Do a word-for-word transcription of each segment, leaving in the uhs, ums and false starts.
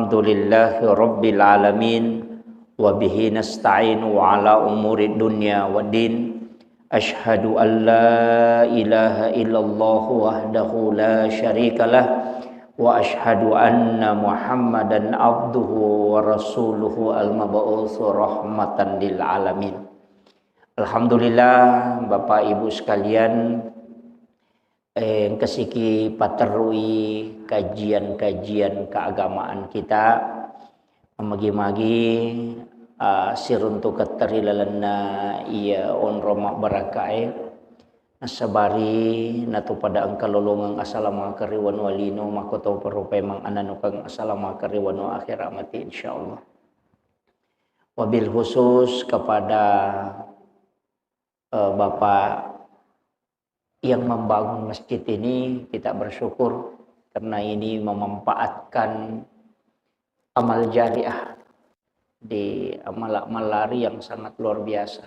Alhamdulillahi rabbil alamin, wa bihi nasta'inu ala umuri dunya waddin. Asyhadu an la ilaha illallah wahdahu la syarikalah, wa asyhadu anna Muhammadan abduhu wa rasuluhu al-mab'usu rahmatan lil alamin. Alhamdulillah, Bapak Ibu sekalian, eh, engkasiki paterrui kajian-kajian keagamaan kita. Magi-magi, ah, siruntuketteri lalenna iya onrong mabbarakae. Nassabari natu pada engka lolongeng asalamakeng ri wanua lino, makko tau parupai mangananukeng asalamakeng ri wanua akhirat mati, insyaallah. Wabil khusus kepada, eh, Bapak yang membangun masjid ini, kita bersyukur karena ini memanfaatkan amal jariah di amal-amal lari yang sangat luar biasa.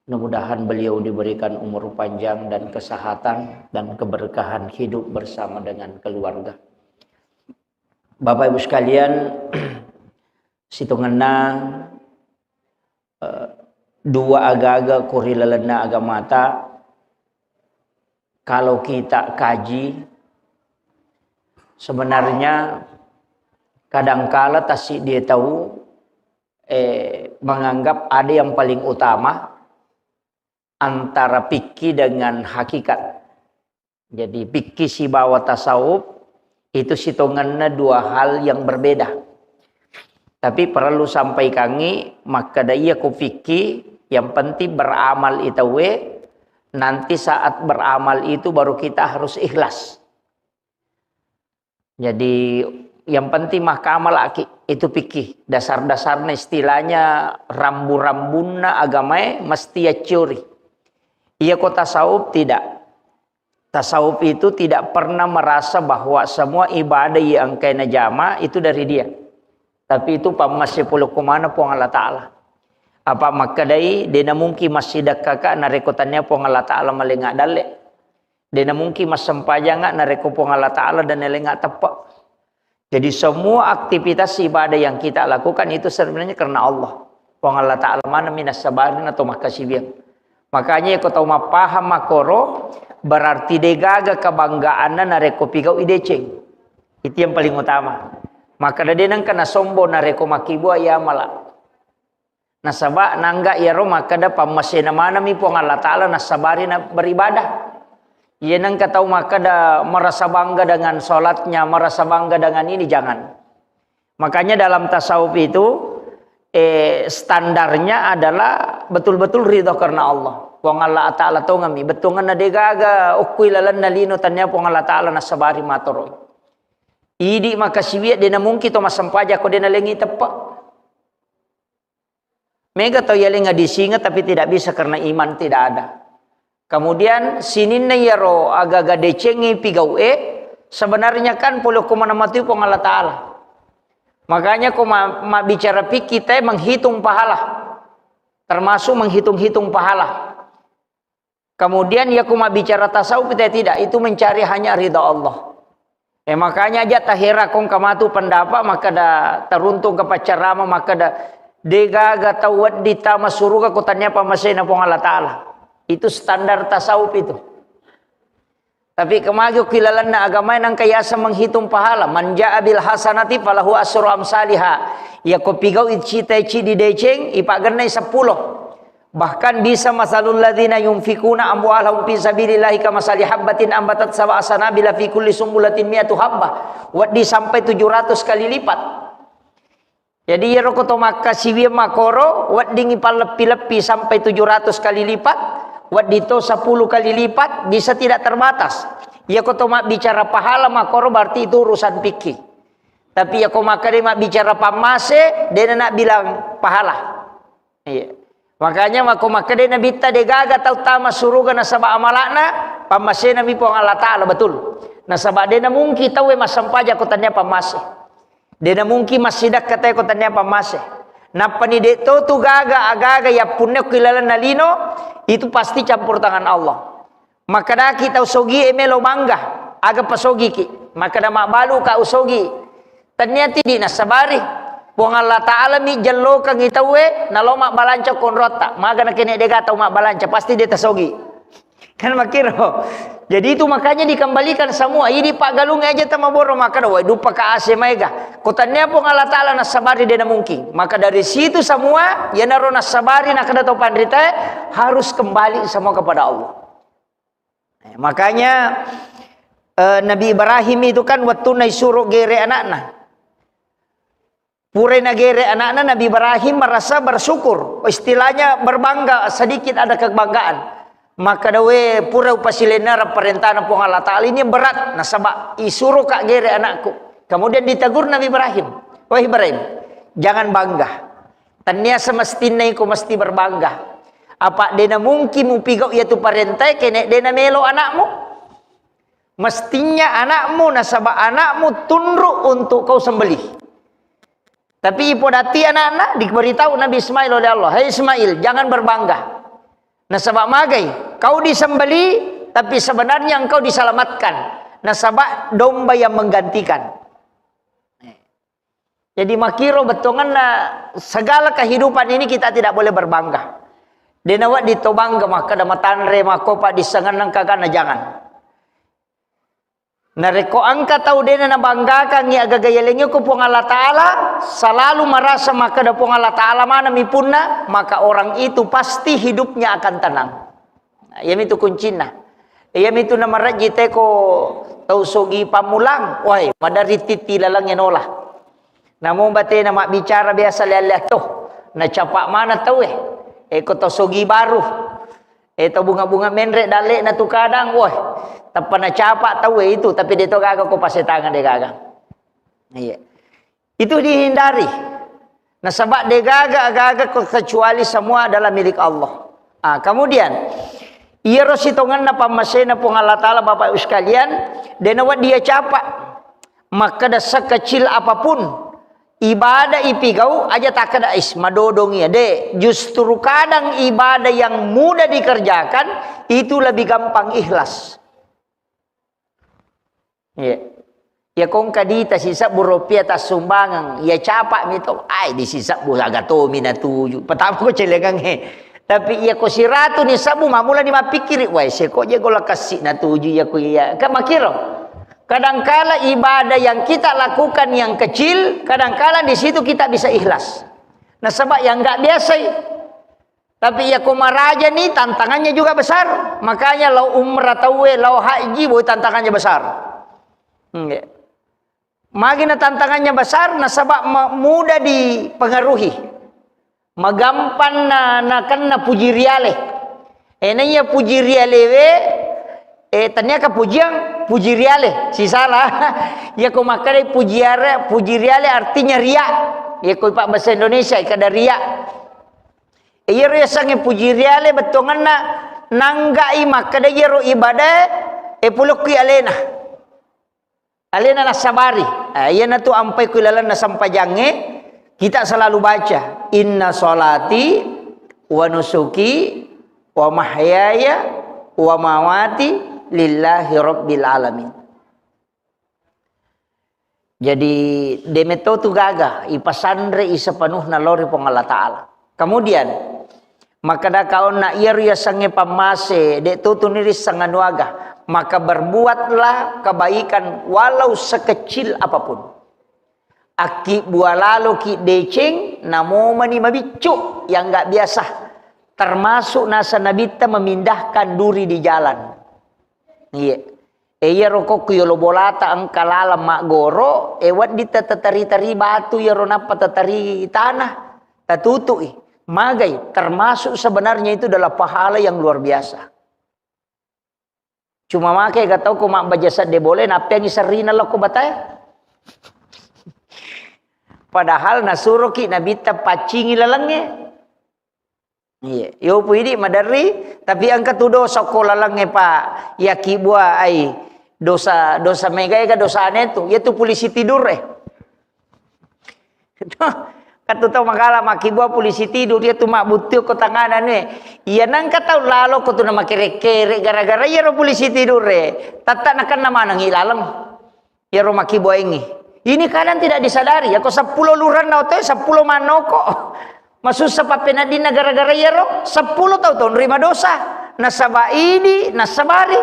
Mudah-mudahan beliau diberikan umur panjang dan kesehatan dan keberkahan hidup bersama dengan keluarga. Bapak Ibu sekalian, sitongenna, eh, dua agaga ko ri lalenna agamata, kalau kita kaji, sebenarnya kadangkala tassiddi tau, eh, menganggap ada yang paling utama antara fikih dengan hakikat. Jadi, fikih sibawa tasawuf itu sitongenna dua hal yang berbeda. Tapi perlu sampaikangi, makkeda iya ko fikih, yang penting beramal itawe, nanti saat beramal itu baru kita harus ikhlas. Jadi, yang penting mahkamalaki, itu fikih. Dasar-dasarna, istilahnya rambu-rambunna agamae mesti yacciori. Iya ko tasawuf tidak. Tasawuf itu tidak pernah merasa bahwa semua ibadah yang engkae najama itu dari dia. Tapi itu pammase pole ko maneng Puang Allah Ta'ala. Apa makkedai, de namungkin massidekkaka narekko tania Puang Allah Ta'ala malenga dalle. De namungkin massempajanga narekko Puang Allah Ta'ala de nalenga teppe. Jadi semua aktivitas ibadah yang kita lakukan itu sebenarnya karena Allah. Puang Allah Ta'ala maneng mi nassabari na to makkasiwiang. Makanya ko tau mappahang makkoro, berarti degaga kebanggaanna narekko pigau i deceng. Itu yang paling utama. Maka de nengka nasombong narekko makkibua iya mala. Nasaba nangga iyaro makkeda pammasena maneng mi Puang Allah Ta'ala nassabari na beribadah. Iya nengka tau makkeda merasa bangga dengan sholatnya, merasa bangga dengan ini, jangan. Makanya dalam tasawuf itu, eh, standarnya adalah betul-betul ridho karena Allah. Puang Allah Ta'ala tongeng mi, bettuangenna degaga okkui lalenna lino tania Puang Allah Ta'ala nassabari matoroi. Idi makkasiwiang de namungkin to massempajang ko de nalengi teppe. Mega tau yalenga disinga tapi tidak bisa karena iman tidak ada. Kemudian sininna iyaro agaga decengi pigau e, sebenarnya kan pole ko maneng matui Puang Allah Ta'ala. Makanya ko ma-, mabbicara fikih te menghitung pahala. Termasuk menghitung-hitung pahala. Kemudian ya ko mabbicara tasawuf te tidak, itu mencari hanya ridha Allah. Eh, makanya aja tahera kong kamatu pendapat, makkeda taruntung ke paccarama, makkeda degaga tau wedding tama suruga ko tania pammasena Puang Allah Ta'ala. Itu standar tasawuf itu. Tapi kemagi ki lalenna agama nangka yasa menghitung pahala. Man ja'a bil hasanati falahu asru amsaliha. Ya ko pigau icita ici di deceng, ipagennai sepuluh. Bahkan bisa masalul ladzina yunfikuna amwalahum fi sabilillahi kamasali habbatin ambatat sab'a sanabila fi kulli sumbulatin mi'atu habbah. Wedding sampai tujuh ratus kali lipat. Jadi iyaro ko to makkasiwiang makkoro, weddingngi palleppi-leppi sampai tujuh ratus kali lipat, wedding to sepuluh kali lipat, bisa tidak terbatas. Iya ko to mabbicara pahala makkoro berarti itu urusan fikih. Tapi iya ko makkeda mabbicara pammase, dena nak bilang pahala. Iya. Makanya mako makkeda Nabitta degaga tau tama suruga nasaba amalakna, pammasena mi Puang Allah Ta'ala, betul. Nasaba dena mungkin tau massempajang ko tania pammase. Dena mungkin massidakka tau ko tania pammase. Nappani de to tu gaga agaga yappunna ko ilalenna lino, itu pasti campur tangan Allah. Makkedaki tau sogie melo bangga, aga pasogiki. Makkeda mabbalu ka usogi. Tania tidi nassabari. Puang Allah Ta'ala mi jellokangi tauwe, nalo mabbalanca konrotta. Maga nakene dega tau mabbalanca, pasti de tasogi. Kan makiro. Jadi itu makanya dikembalikan semua. Ini paggalung aja tamaboro maka wai dupa ka ase maega. Ko tania Puang Allah Ta'ala nassabari de namungkin. Maka dari situ semua, iyanaro nassabari nakada tau panrita harus kembali semua kepada Allah. Eh, makanya, eh, Nabi Ibrahim itu kan wettunna isuro gere anakna. Purai nagere anakna, Nabi Ibrahim merasa bersyukur. Istilahnya berbangga, sedikit ada kebanggaan. Maka dawe pura upasilenna perintahna Puang Allah Ta'ala ini berat. Nasaba isuro ka gere anakku. Kemudian ditegur Nabi Ibrahim. Wahai Ibrahim, jangan bangga. Tania semestinna iko mesti berbangga. Apa dena mungkin mupigau iya tu parentai kene dena melo anakmu? Mestinya anakmu, nasaba anakmu tunduk untuk kau sembelih. Tapi ipodati anakna, diberitahu Nabi Ismail oleh Allah, "Hai Ismail, jangan berbangga. Nasaba magai, kau disembelih, tapi sebenarnya engkau diselamatkan. Nasaba domba yang menggantikan." Jadi makiro bettuanna segala kehidupan ini kita tidak boleh berbangga. Dena wedding to bangga makkeda matanre makkopa dissengenna kagana, jangan. Narekko engka tau dena nabanggakangngi agaga yalengnge ko Puang Allah Ta'ala, selalu merasa makkeda Puang Allah Ta'ala maneng mi punna, maka orang itu pasti hidupnya akan tenang. Nah, iyamitu kuncinna. Iyamitu namarejji teko tau sogi pammulang, wai, maderri titti lalengnge nola. Namo batena mabbicara biasa lea-lea to, nacapa mana tauwe. Eko to sogi baru. Eh, to bunga-bunga menre dalle'na tu kadang, woi, tappa nacapa tauwe itu, tapi de to gaga ko pasetangeng de gaga. Iya. Itu dihindari. Nasaba de gaga aga-aga ko kecuali semua adalah milik Allah. Ah, kemudian, iyaro sitongenna pammasena Puang Allah Ta'ala, Bapak Ibu sekalian, de nawedding iya capa. Makkeda sekecil apapun ibadah ipigau, aja takkeda, "Is, madodong iya." De, justru kadang ibadah yang mudah dikerjakan itu lebih gampang ikhlas. Iya. Ya kongka dita sisebbu rupiah tassumbangeng, ya capa mi to, ai di sisebbu aga tomi natuju. Pertama ko celengangnge. Tapi iya ko siratu ni sebbu, mamula ni mappikkiri, "Wai, seko je gola kassi natuju iya ko iya." Kan makiro. Kadangkala ibadah yang kita lakukan yang kecil, kadangkala di situ kita bisa ikhlas. Nasaba yang nggak biasa i. Tapi iya ko maraja ni tantangannya juga besar. Makanya lao umrah tauwe, lao haji, boy tantangannya besar. Nggih. Magi na tantangannya besar, nasaba ma-, mudah dipengaruhi. Magampang na, nakenna puji riale. Eh, naiya puji rialewe, eh, tania kepujian, puji riale. Sisala. Ya ko makkedai puji are-, puji riale artinya ria. Ya ko pak bahasa Indonesia, kada ria. Eh, iyaro yasengnge puji riale bettuangenna nanggai makkeda iyaro ibadah, eh, pulokki alena. Alena nassabari. Eh, iyanatu ampai ku ilalenna sempajangnge, kita selalu baca, "Inna sholati wa nusuki wa mahyaya wa mamati lillahi rabbil alamin." Jadi, de metto tu gaga, ipasanre i sepenuhna lao ri Puang Allah Ta'ala. Kemudian, makkeda kaonna iyaro yasengnge pammase, de to tuni risseng anu aga, maka berbuatlah kebaikan walau sekecil apapun. Akkibbua laloki deceng, namomani mabiccu yang nggak biasa. Termasuk nasa Nabitta memindahkan duri di jalan. Iya. E, iyaro kokku yolo bolata engka laleng maggoro, e, wedding ta-, tatari-tari batu iyaro nappa tatari tanah, tatutu'i. Magai, termasuk sebenarnya itu adalah pahala yang luar biasa. Cuma make ga tau ko mabbaja sedde bole, nappeangi serrina lokko batae. Padahal nasuroki Nabitta paccingi lalengnge. Iya, yo pu idi maderri, tapi engka tu dosa ko lalengnge, Pak. Yakkibua ai dosa, dosa mega ega dosane tu, iya tu polisi tidur e. Kan tu tau magala makkibua polisi tidur, iya tu mabbuttu ko tangana anu e. Iya nengka tau lalo ko tu namakere-kere gara-gara iyaro polisi tidur e. Tatta nakenna manengi laleng. Iyaro makkibuaengngi. Ini kadang tidak disadari, yako seppulo luranna otoe, seppulo mannoko. Masussa pappeneddinna gara-gara iyaro, seppulo tau tonrima dosa. Nasaba idi, nasabari.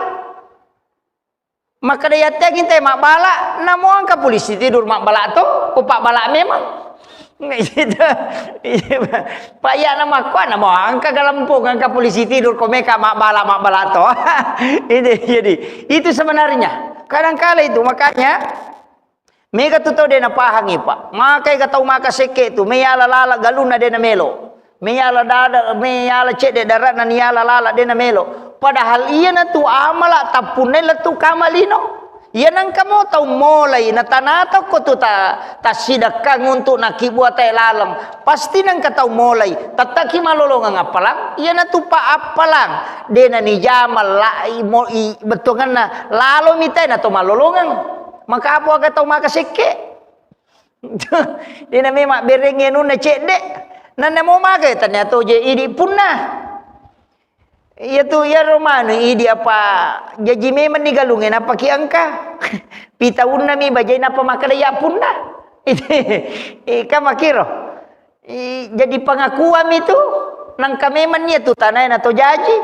Makkeda yatteangngi te mabbala, namo engka polisi tidur mabbala to, ko pabbala memang. Gitu. Iya, Pak. Pak, iya, nama kuat, nama angka galempung, angka polisi tidur, ko meka mabbala, mabbala to. Itu, jadi, itu sebenarnya. Kadangkala itu, makanya, mega tu tau de napahangi, Pak. Makai ga tau maka sekke tu, meyala lala galunna de namelo. Meyala dada, meyala cedde darana niyala lala de namelo. Padahal iyana tu amala tappunnai lettu kamalino. Iya nengka mo tau molai, natanatokko tu ta-, tassidekkang untuk nakibuatai laleng. Pasti nengka tau molai. Tettaki malolongeng appalang, iyana tu pa appalang. De nanijama la-, i-, mo-, i-, bettuangenna lalo mitai na to malolongeng. Maka apa aga tau maka sekke? De na memang bereng anunna cedde. Nanna mo maka tania to je idi punna. Iya tu, iyaro manu idi apa jaji memang ni galungnge napaki engka. Pitaunna mi bajai napa makkeda ya punna. Ika makiro. I, jadi pengakuan itu nangka memang nia tu tanai na to jaji.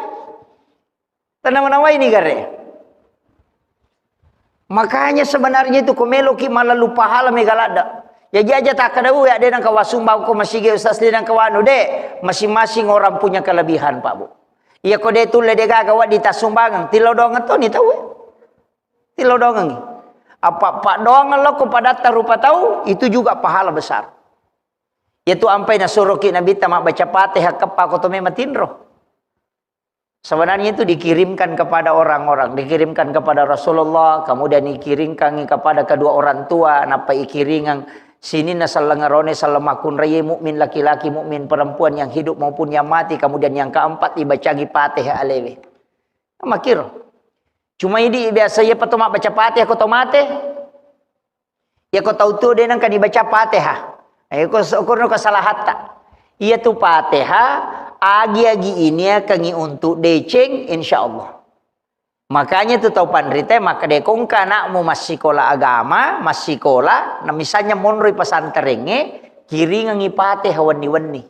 Tanam-namai ni gare. Makanya sebenarnya itu ko meloki malalu pahala mega ladda. Jaji aja takkeda, "Uh, ya de nangka wasumbang ko masigi ustaz de nangka wanu de." Masing-masing orang punya kelebihan, Pak Bu. Iya ko de tulle de gaga waddi tassumbangeng, tilodongeng to ni tau. Tilodongengi. Apa paddoangeng lokko padatta rupa tau, itu juga pahala besar. Yaitu ampai nasuroki Nabitta mabbaca Fatihah keppa ko to memang tinro. Sebenarnya itu dikirimkan kepada orang-orang, dikirimkan kepada Rasulullah, kemudian dikirimkan kepada kedua orang tua, nappa ikiringang sininna sellengerone, sellemakkunraie, mukmin laki-laki, mukmin perempuan yang hidup maupun yang mati, kemudian yang keempat dibacangi Fatihah alewe. Makiro. Cuma idi biasa iya pato mabbaca Fatihah ko tau mate. Iya ko tau tuo de nangka dibaca Fatihah. Eh, ko s-, ko no kesalahatta. Iya tu Fatihah, agi-agi ini akan untuk deceng, insya Allah. Makanya tu tau panrita, maka de kongka anakmu massikola agama, massikola, nah misalnya monroi pesantrengnge, kiringangi Fatihah wenni-wenni.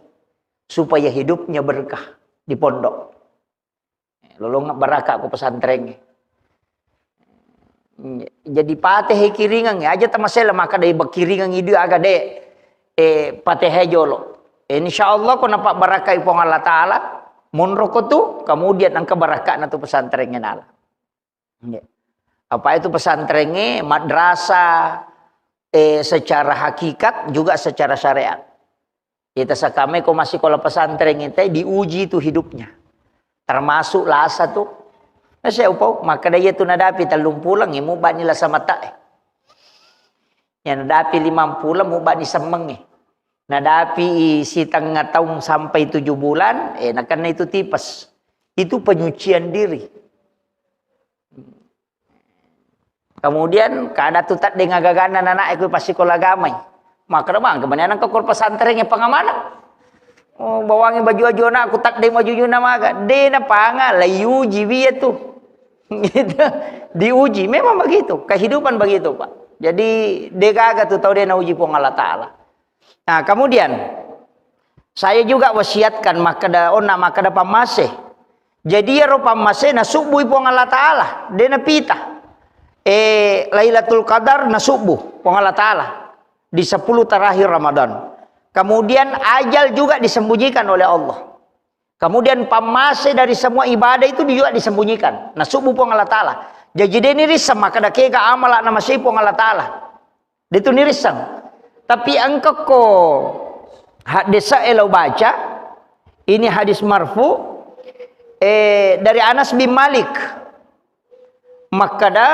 Supaya hidupnya berkah di pondok. Lolongeng barakka ko pesantrengnge. Jadi Fatihah kiringang, aja tamasela maka dai bakiringang idu aga de, eh, Fatihah jolo. Insya Allah ko napabbarakkai Puang Allah Ta'ala, monro ko tu, kemudian engka barakkana tu pesantrengnge nala. Apa itu pesantrengnge, madrasah, eh, secara hakikat juga secara syariat. Ita sakame ko massikola pesantren ita diuji tu hidupnya. Termasuk lasa tu. Nasa upau, maka dia tu nadapi tellung pulang, eh, mubani lasa mata, eh. Ya nadapi limang pulang, mubani semeng, eh. Nadapi sitengah tahun sampai tujuh bulan, eh, nakena itu tipes. Itu penyucian diri. Kemudian kada tu taddeng agaganna anak e ku passikola agamai. Makkeda bang kemudian engka ko pesantren e pangamanang. Oh, bawangi baju-baju anakku taddeng baju-baju namaga. De napanga, la yuji wi tu. Gitu. Diuji. Memang begitu. Kehidupan begitu, Pak. Jadi, de gaga tu tau de nauji Puang Allah Ta'ala. Nah, kemudian saya juga wasiatkan makkeda, onna makkeda pammase. Jadi iyaro pammase nasubbui Puang Allah Ta'ala, de napita. Eh, Lailatul Qadar nasubbu Puang Allah Ta'ala di sepuluh terakhir Ramadan. Kemudian ajal juga disembunyikan oleh Allah. Kemudian pammase dari semua ibadah itu juga disembunyikan. Nasubbu Puang Allah Ta'ala. Jadi de nirisseng makkeda kega amala namasei Puang Allah Ta'ala. De tu nirisseng. Tapi engka ko haddese'e lao baca, ini hadis marfu, eh, dari Anas bin Malik. Makkeda,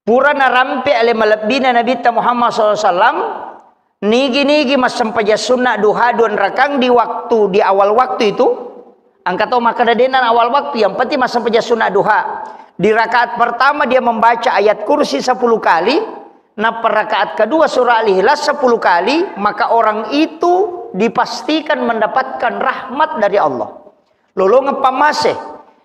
pura narampe ale malebbina Nabitta Muhammad sallallahu alaihi wasallam, nigi-nigi massempajang sunna duha dua rakang di waktu, di awal waktu itu, engka to makkeda de'na awal waktu, yang penting massempajang sunna duha. Di rakaat pertama dia membaca ayat kursi sepuluh kali, nappa rakaat kedua surah Al-Ikhlas sepuluh kali, maka orang itu dipastikan mendapatkan rahmat dari Allah. Lolongeng pammase.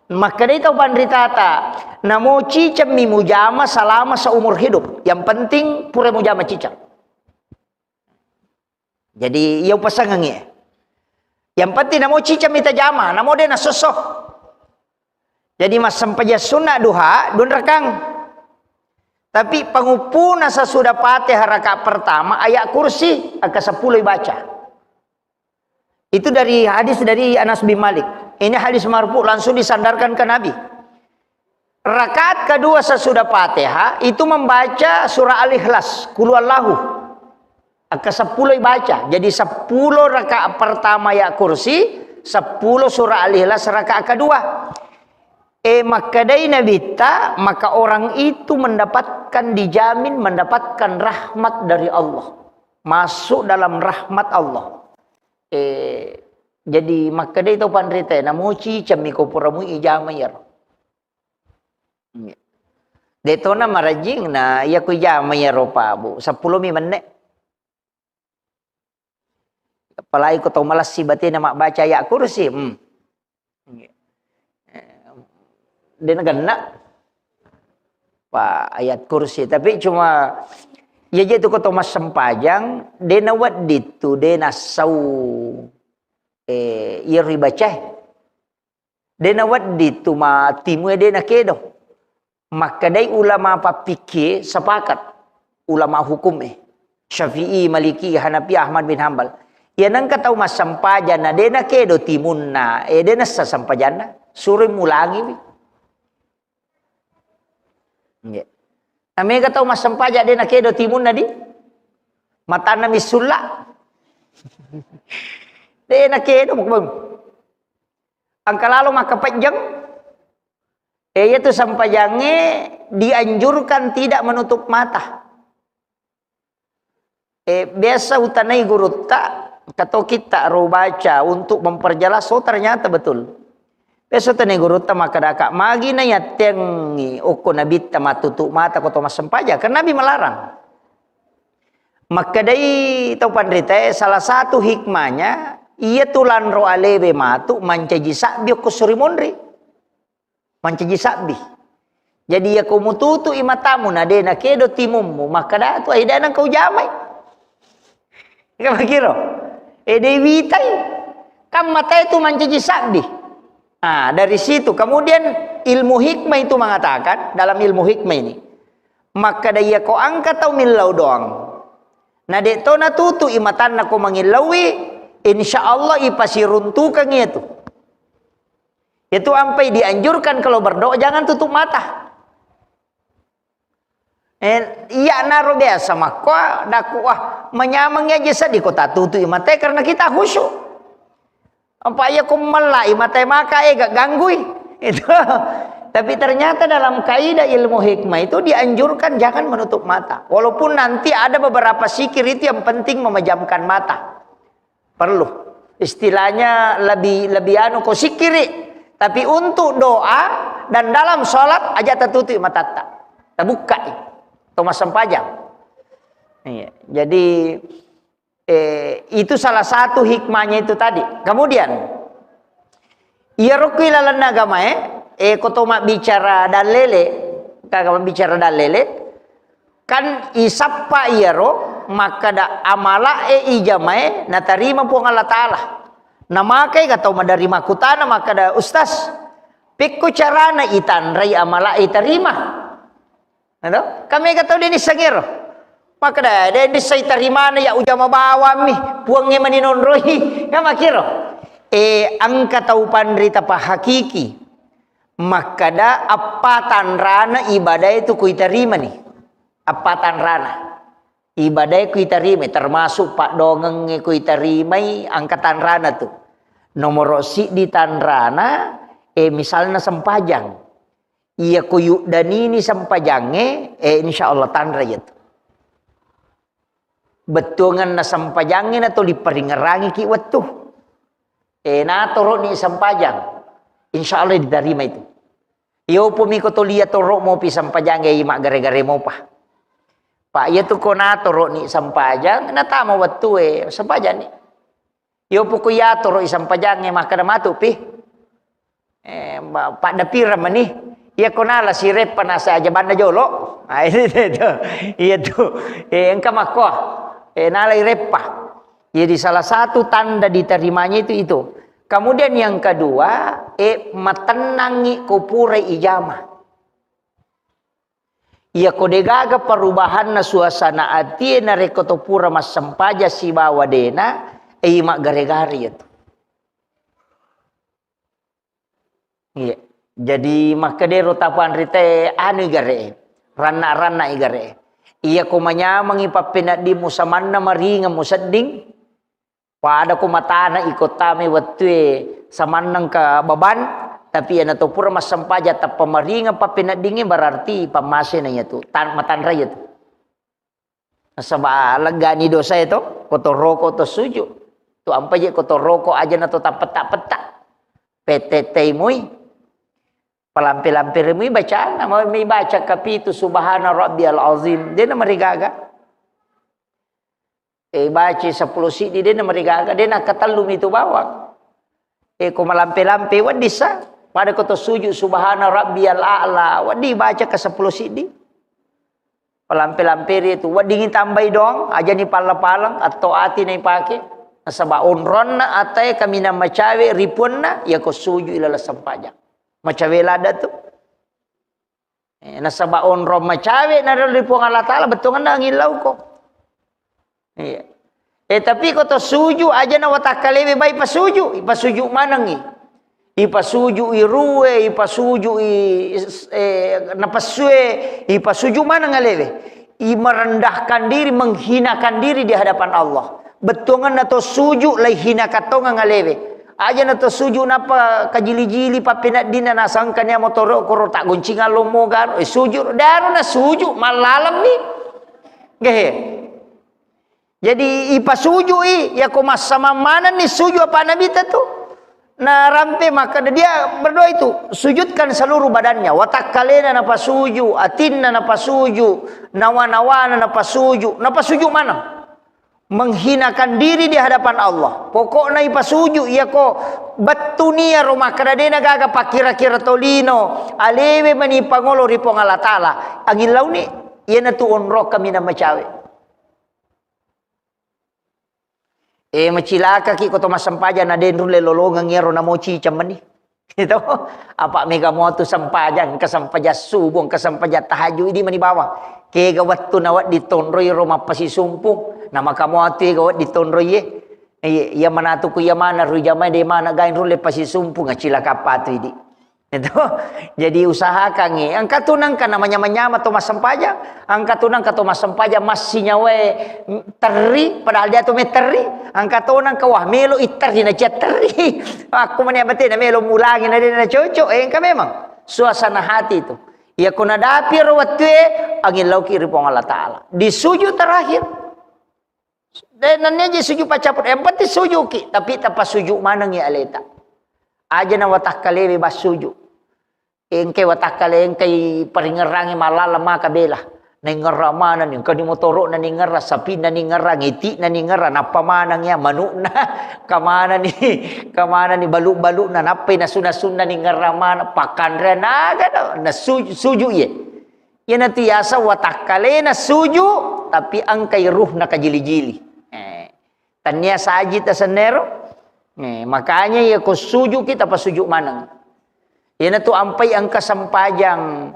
Makkedai tau panritata, namo cicemmi mujama selama seumur hidup. Yang penting pura mujama ciceng. Jadi, iya upasengengngi. Yang penting namo cicemmi tajama, namo de nasosso. Jadi, massempajang sunna duha, dua rakang. Tapi panguppuna sesudah Fatihah rakaat pertama, ayat kursi, akka seppulo ibaca. Itu dari hadis dari Anas bin Malik. Ini hadis marfu, langsung disandarkan ke Nabi. Rakaat kedua sesudah Fatihah itu membaca surah Al-Ikhlas, Qul Huwallahu. Akka seppulo ibaca. Jadi seppulo rakaat pertama ayat kursi, seppulo surah Al-Ikhlas rakaat kedua. Eh, makkedai Nabitta, maka orang itu mendapatkan, dijamin mendapatkan rahmat dari Allah. Masuk dalam rahmat Allah. Eh, jadi makkedai tau panrita, namuci cemmi ko pura mui ijama iyaro. Iya. De tona marajing na iya ku ijama iyaro, Pak, Bu. Seppulo mi menne. Apalagi ko tau malessi batena mabbaca ayat kursi. Hmm. Iya. Eh, de nagenna. Pak, ayat kursi. Tapi cuma, iya je tu ko tau massempajang, de nawedding tu, de nassau. Eh, iya ribacae. De nawedding tu ma timue de nakedo. Makkedai ulama pappikie sepakat, ulama hukum e, Syafi'i, Maliki, Hanafi, Ahmad bin Hambal. Iya nengka tau massempajang na de nakedo timunna, eh, de nassa sempajanna, suroi mulangiwi. Nggih. Na mega tau massempajang de nakedo timunna di matanna missulla. De nakedo mukbang. Engka lalo makkapejjeng, eh, iyatu sempajangnge dianjurkan tidak menutup mata. Eh, biasa utanai gurutta, engka to kitta ro baca untuk memperjelas, oh, ternyata betul. Biasa utanai gurutta makkadaka, magi na yattengngi okko nabitta matutup mata ko to massempajang, karena Nabi melarang. Makkedai tau panritae, salah satu hikmahnya, iyatu lanro alewe matu mancaji sabbi okko suri monri. Mancaji sabbi. Jadi, iyako mututu'i matamu, na de nakedo timummu, makkada tu, "Ai, de nengka ujamai." Ika makiro? Eh, de witai. Kan matae tu mancaji sabbi. Ah, dari situ. Kemudian ilmu hikmah itu mengatakan, dalam ilmu hikmah ini, makkada iyako engka tau millau doang, na de to natutu'i matanna ko mangillauwi, insya Allah ipasiruntukang iyatu. Itu ampai dianjurkan kalau berdoa jangan tutup mata. Eh, iya naro biasa makko, daku, wah, manyameng aja sedih ko tatutu'i mata karena kita khusyuk. Apa iya ko mellai mata maka, eh, gak ganggui. Itu. Tapi ternyata dalam kaidah ilmu hikmah itu dianjurkan jangan menutup mata. Walaupun nanti ada beberapa zikir itu yang penting memejamkan mata. Perlu. Istilahnya lebih, lebih anu ko sikkiri. Tapi untuk doa dan dalam sholat aja tatutu'i matatta. Tabukkai. To massempajang. Iya. Jadi, eh, itu salah satu hikmahnya itu tadi. Kemudian, iyaro ku ilalenna agamae, eh, ko to mabbicara dalele, kaga mabbicara dalele, kan isappa iyaro makkada amala'e ijamae natarima Puang Allah Ta'ala. Namakai ga tau maderri makkutana makkada, "Ustaz, pekko carana itanrai amala'e itarima?" Nah, to? Kan mega tau de nisseng ero. Makkada, "De nisseng tarimana ya ujama bawammi, Puangnge mani nonroi." Kan makkiro. Eh, engka tau panrita pahakiki. Makkada, appatanrana ibadae tu kuitarimani. Appatanrana. Ibadae kuitarimai, termasuk paddongengnge kuitarimai, engka tanrana tu. Nomoro siddi tanrana, eh, misalna sempajang. Iya ko yuddanini sempajangnge, eh, insya Allah tanra iyatu. Bettuanganna sempajangnge na tuli paringerangiki wettu. Eh, natoroni sempajang, insya Allah diterima itu. Iyo pumi ko tolia toro mopi sempajangnge, i maggare-gare mopa. Pak, iyatu ko natoroni sempajang, natama wettu e sempajanni. Iyo poko yatoro i sempajangnge, makkada matu pi. Eh, ma-, paddapireng mani. Iya ko nala sireppa nasa aja banna jolo. Ah, itu, itu. Iya tu. Eh, engka makko. Eh, nala ireppa. Jadi salah satu tanda diterimanya itu, itu. Kemudian yang kedua, eh, matennangi ko pura ijama. Iya ko degaga perubahanna suasana atie narekko to pura massempajang sibawa dena, eh, maggare-gare iya tu. Iya. Jadi makkedero tapanrita e, anu igare, ranna-ranna igare. Iya ko manyamengi pappeneddimmu samanna maringeng musedding, pada ko matana iko tame wettue samanna engka beban, tapi iyana to pura massempajang tappa maringeng pappeneddingnge berarti pammasena iya tu, tan-, matanra iya tu. Nasaba leggani dosae to, ko to roko to suju. Tu ampa je ko to roko aja na to tappetta-petta. Pete-tei mui. Palampe-lampe mui bacana, mau mi baca kapitu subhana rabbiyal azim. Dena marigaga. Eh, baca sepuluh siddi dena marigaga, dena katellu mitu bawang. Eh, ko malampe-lampe wedding sa. Pada ko to suju subhana rabbiyal a'la, wedding baca ke sepuluh siddi. Palampe-lampe ri tu, weddingngi tambai doang, ajani palla-paleng, atto ati naipake. Nasaba onronna atae kaminang macawe ripuanna, yako suju ilala sempajang. Macawe ladda tu. Eh, nasaba onrong macawe na ri Puang Allah Ta'ala, bettuanna angillauko. Iya. Eh, tapi ko to suju aja na watakkalewe bai pasuju, ipasuju manengi. Ipasuju i ruwe, ipasuju i, eh, napessue, ipasuju maneng alewe. I merendahkan diri, menghinakan diri di hadapan Allah. Bettuanna to suju lai hinakan tongang alewe. Aja na to suju napa kajili-jili pappeneddinna nasangkania motoro koro tak goncingan lomo garo, eh, suju, daro na suju, mallalemmi. Gehe. Jadi ipasujui, yako massamang manenni suju apa Nabi ta tu. Narampe makkeda dia berdoa itu, sujudkan seluruh badannya, watakkalena napasuju, atinna napasuju, nawa-nawana napasuju, napasuju maneng. Menghinakan diri di hadapan Allah. Pokokna ipasuju, yako bettuni iyaro makkeda dena gaga pakkira-kira tolino, alewe mani pangolo ri Puang Allah Ta'ala. Angin launi, iyanatu onrong kaminang macawe. Eh, macilakaki ko to massempajang na denrulle lolongeng iyaro namoci cemmeni. Itu. Apa mega muatu sempajang, engka sempajang subuh, engka sempajang tahajud, idi mani bawang. Kega wettu na wedding tonroi ro mappasisumpung, na maka muatu ega wedding tonroi e. Iya, iya manatu ku iya mana ru jamae de mana gain rulle pasisumpung, acilaka patu idi. Itu. Jadi usahakangngi. Engka tu nengka namanya-manyama to massempajang. Engka tu nengka to massempajang massinyawae terri, padahal dia tu me terri. Engka tu nengka wah melo i terri na cia terri. Aku mani abate na melo mulangi na dia na cocok. Eh, engka memang suasana hati itu. Iya ko nadapi ro wettue angin lauki ri Puang Allah Ta'ala. Di sujud terakhir. De, nennia je suju paccaput, yang penting sujuki, tapi tapasuju manengi aleta. Aja na watakkalewe bassuju. Engke watakkale, engkai paringerrangi mallala maka bela. Naingerra manenni, engka ni motoro'na ningerra, sapinna ningerra, ngiti'na ningerra, nappa maneng ya manu'na, kamanani, kamanani balu-balu'na, nappai nasu-nasunna ningerra maneng, pakkanrean aga na, na suju, suju iye. Iyanatu yaseng watakkalena suju, tapi engkai ruhna kajili-jili. Eh, tania saji tasennero. Eh, makanya iya ko suju kita pasuju maneng. Iyanatu ampai engka sempajang,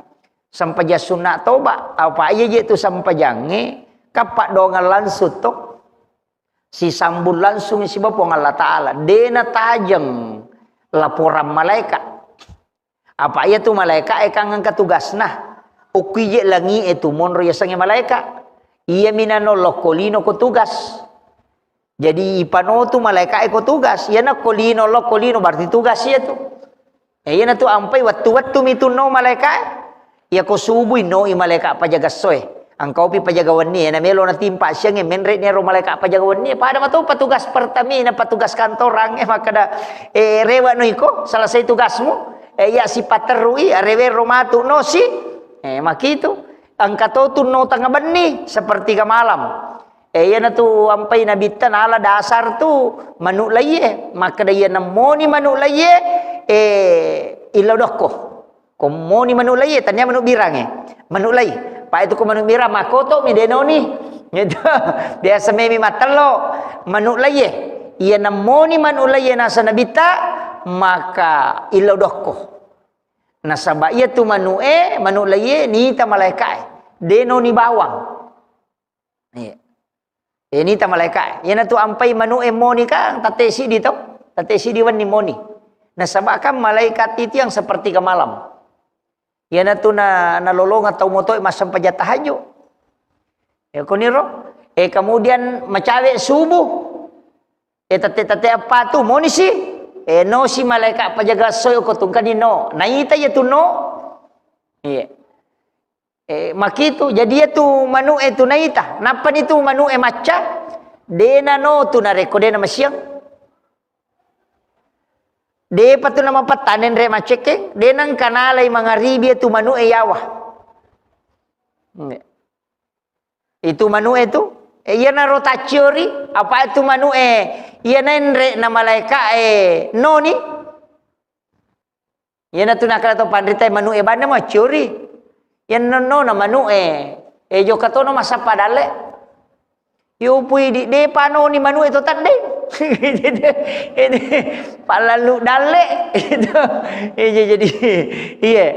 sempajang sunna toba. Apa iya je tu sempajangnge, kappa dongang langsung to. Sisambung langsung siba Puang Allah Ta'ala. Dena tajeng laporan malaikat. Apa iya tu malaeka'e kan engka tugasna. Okkuije langi'e tu monro yasengnge malaeka. Iyami nano lokko lino ko tugas. Jadi ipano tu malaeka'e ko tugas. Iyana ko lino, lokko lino berarti tugas iya tu. Eh, iyana tu ampai wettu-wettu mi tu no malaeka'e. Iya ko subui no i malaeka pajaga essoe. Engkaupi pajaga wennie, na melo natimpa siangnge, menre ni ero malaeka pajaga wennie, pada mato patugas pertamina, patugas kantorangnge, makkeda, eh, rewe no iko, selesai tugasmu, eh, iya sipaterrui, rewero matu no si, eh, makitu, engka to tu no tengnga benni, sepertiga malam. Eh, iyanatu ampai nabitta nala dasar tu manu laie, makkeda iya nemmoni manu laie, eh, Illau dokko. Ko moni manu laie, tania manu birangnge. Manu lai. Pa itu ko manu birang, makoto mi denoni. Gitu. Biasa memi matello. Manu laie. Iya namoni manu laie nasa nabitta, maka illau dokko. Nasaba iya tu manu e, manu laie nita malaika e. Denoni bawang. Iya. Eh, nita malaika. Iyanatu ampai manu e moni kan, tette sidi to. Tette sidi wenni moni. Nasaba kan malaikat itu yang sepertiga malam. Iyanatu na, nalolongeng tau moto e massempajang tahajud. Ya, koniro. Eh, kemudian macawe subuh. Eh, tette-tette apa tu, moni si. Eh, no si malaikat pajaga soyo ko tungkani no. Naita ya tu no. Iya. Eh, makitu, jadi iya tu manu e tu naita. Nappa ni tu manu e macca, dena no tu narekko dena masiang. Depa tu namapattane nre macekke, dena engka nalai mangaribi tu manu e yawa. Nge. Itu manu e tu, eh, iya naro tacciori, apa itu manu e, iya nenre na malaika e noni. Iyanatu nakkeda to panrita e, manu e banna macciori. Iya nonno na manu e, e jokka tono massappa dalle. Yo pui di depa noni manu e to tadde. Palalu dalle. Iya, jadi, iya.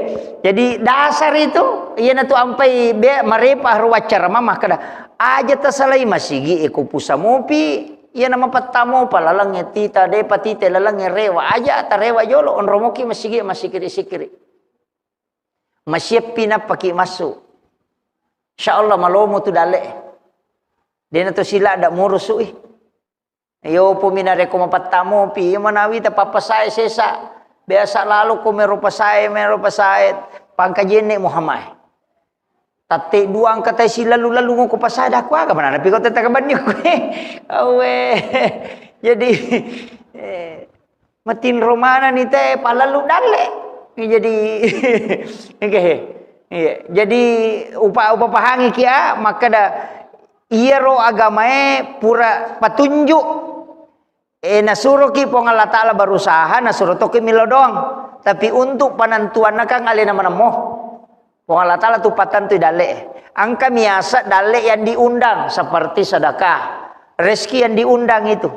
Jadi dasar itu, iyanatu ampai be marepa ro waccara mama makkeda, aja tasalai masigi e ko pusa mopi. Iya namapattamo pa lalengnge tita, depa tita lalengnge rewa. Aja tarewa jolo, onromoki masigi, masikiri-sikiri. Masieppi nappaki massu. Insya Allah malomo tu dalle. Dena to sila da murusu i. Yo pumi narekko mapattamo pi, iya manawi tapappasae sesa. Biasa lalo ko mero pasae, mero pasae. Pangkajenne Muhammad. Tatte dua engka tai silalu-lalu ngoko pasada kuaga manana piko tetta kabanni kue. Awe. Jadi, eh, matinro manani te palalu dalle. Jadi, oke. Iya. Jadi upa upa pahangi kia makkeda iyaro agamae pura patunjuk. Eh, nasuroki Puang Allah Ta'ala berusaha, nasuro toki milo doang. Tapi untuk penentuanna kan alena manemmo. Puang Allah Ta'ala tu patentui dalle. Engka miasa dalle yang diundang seperti sedekah, rezeki yang diundang itu.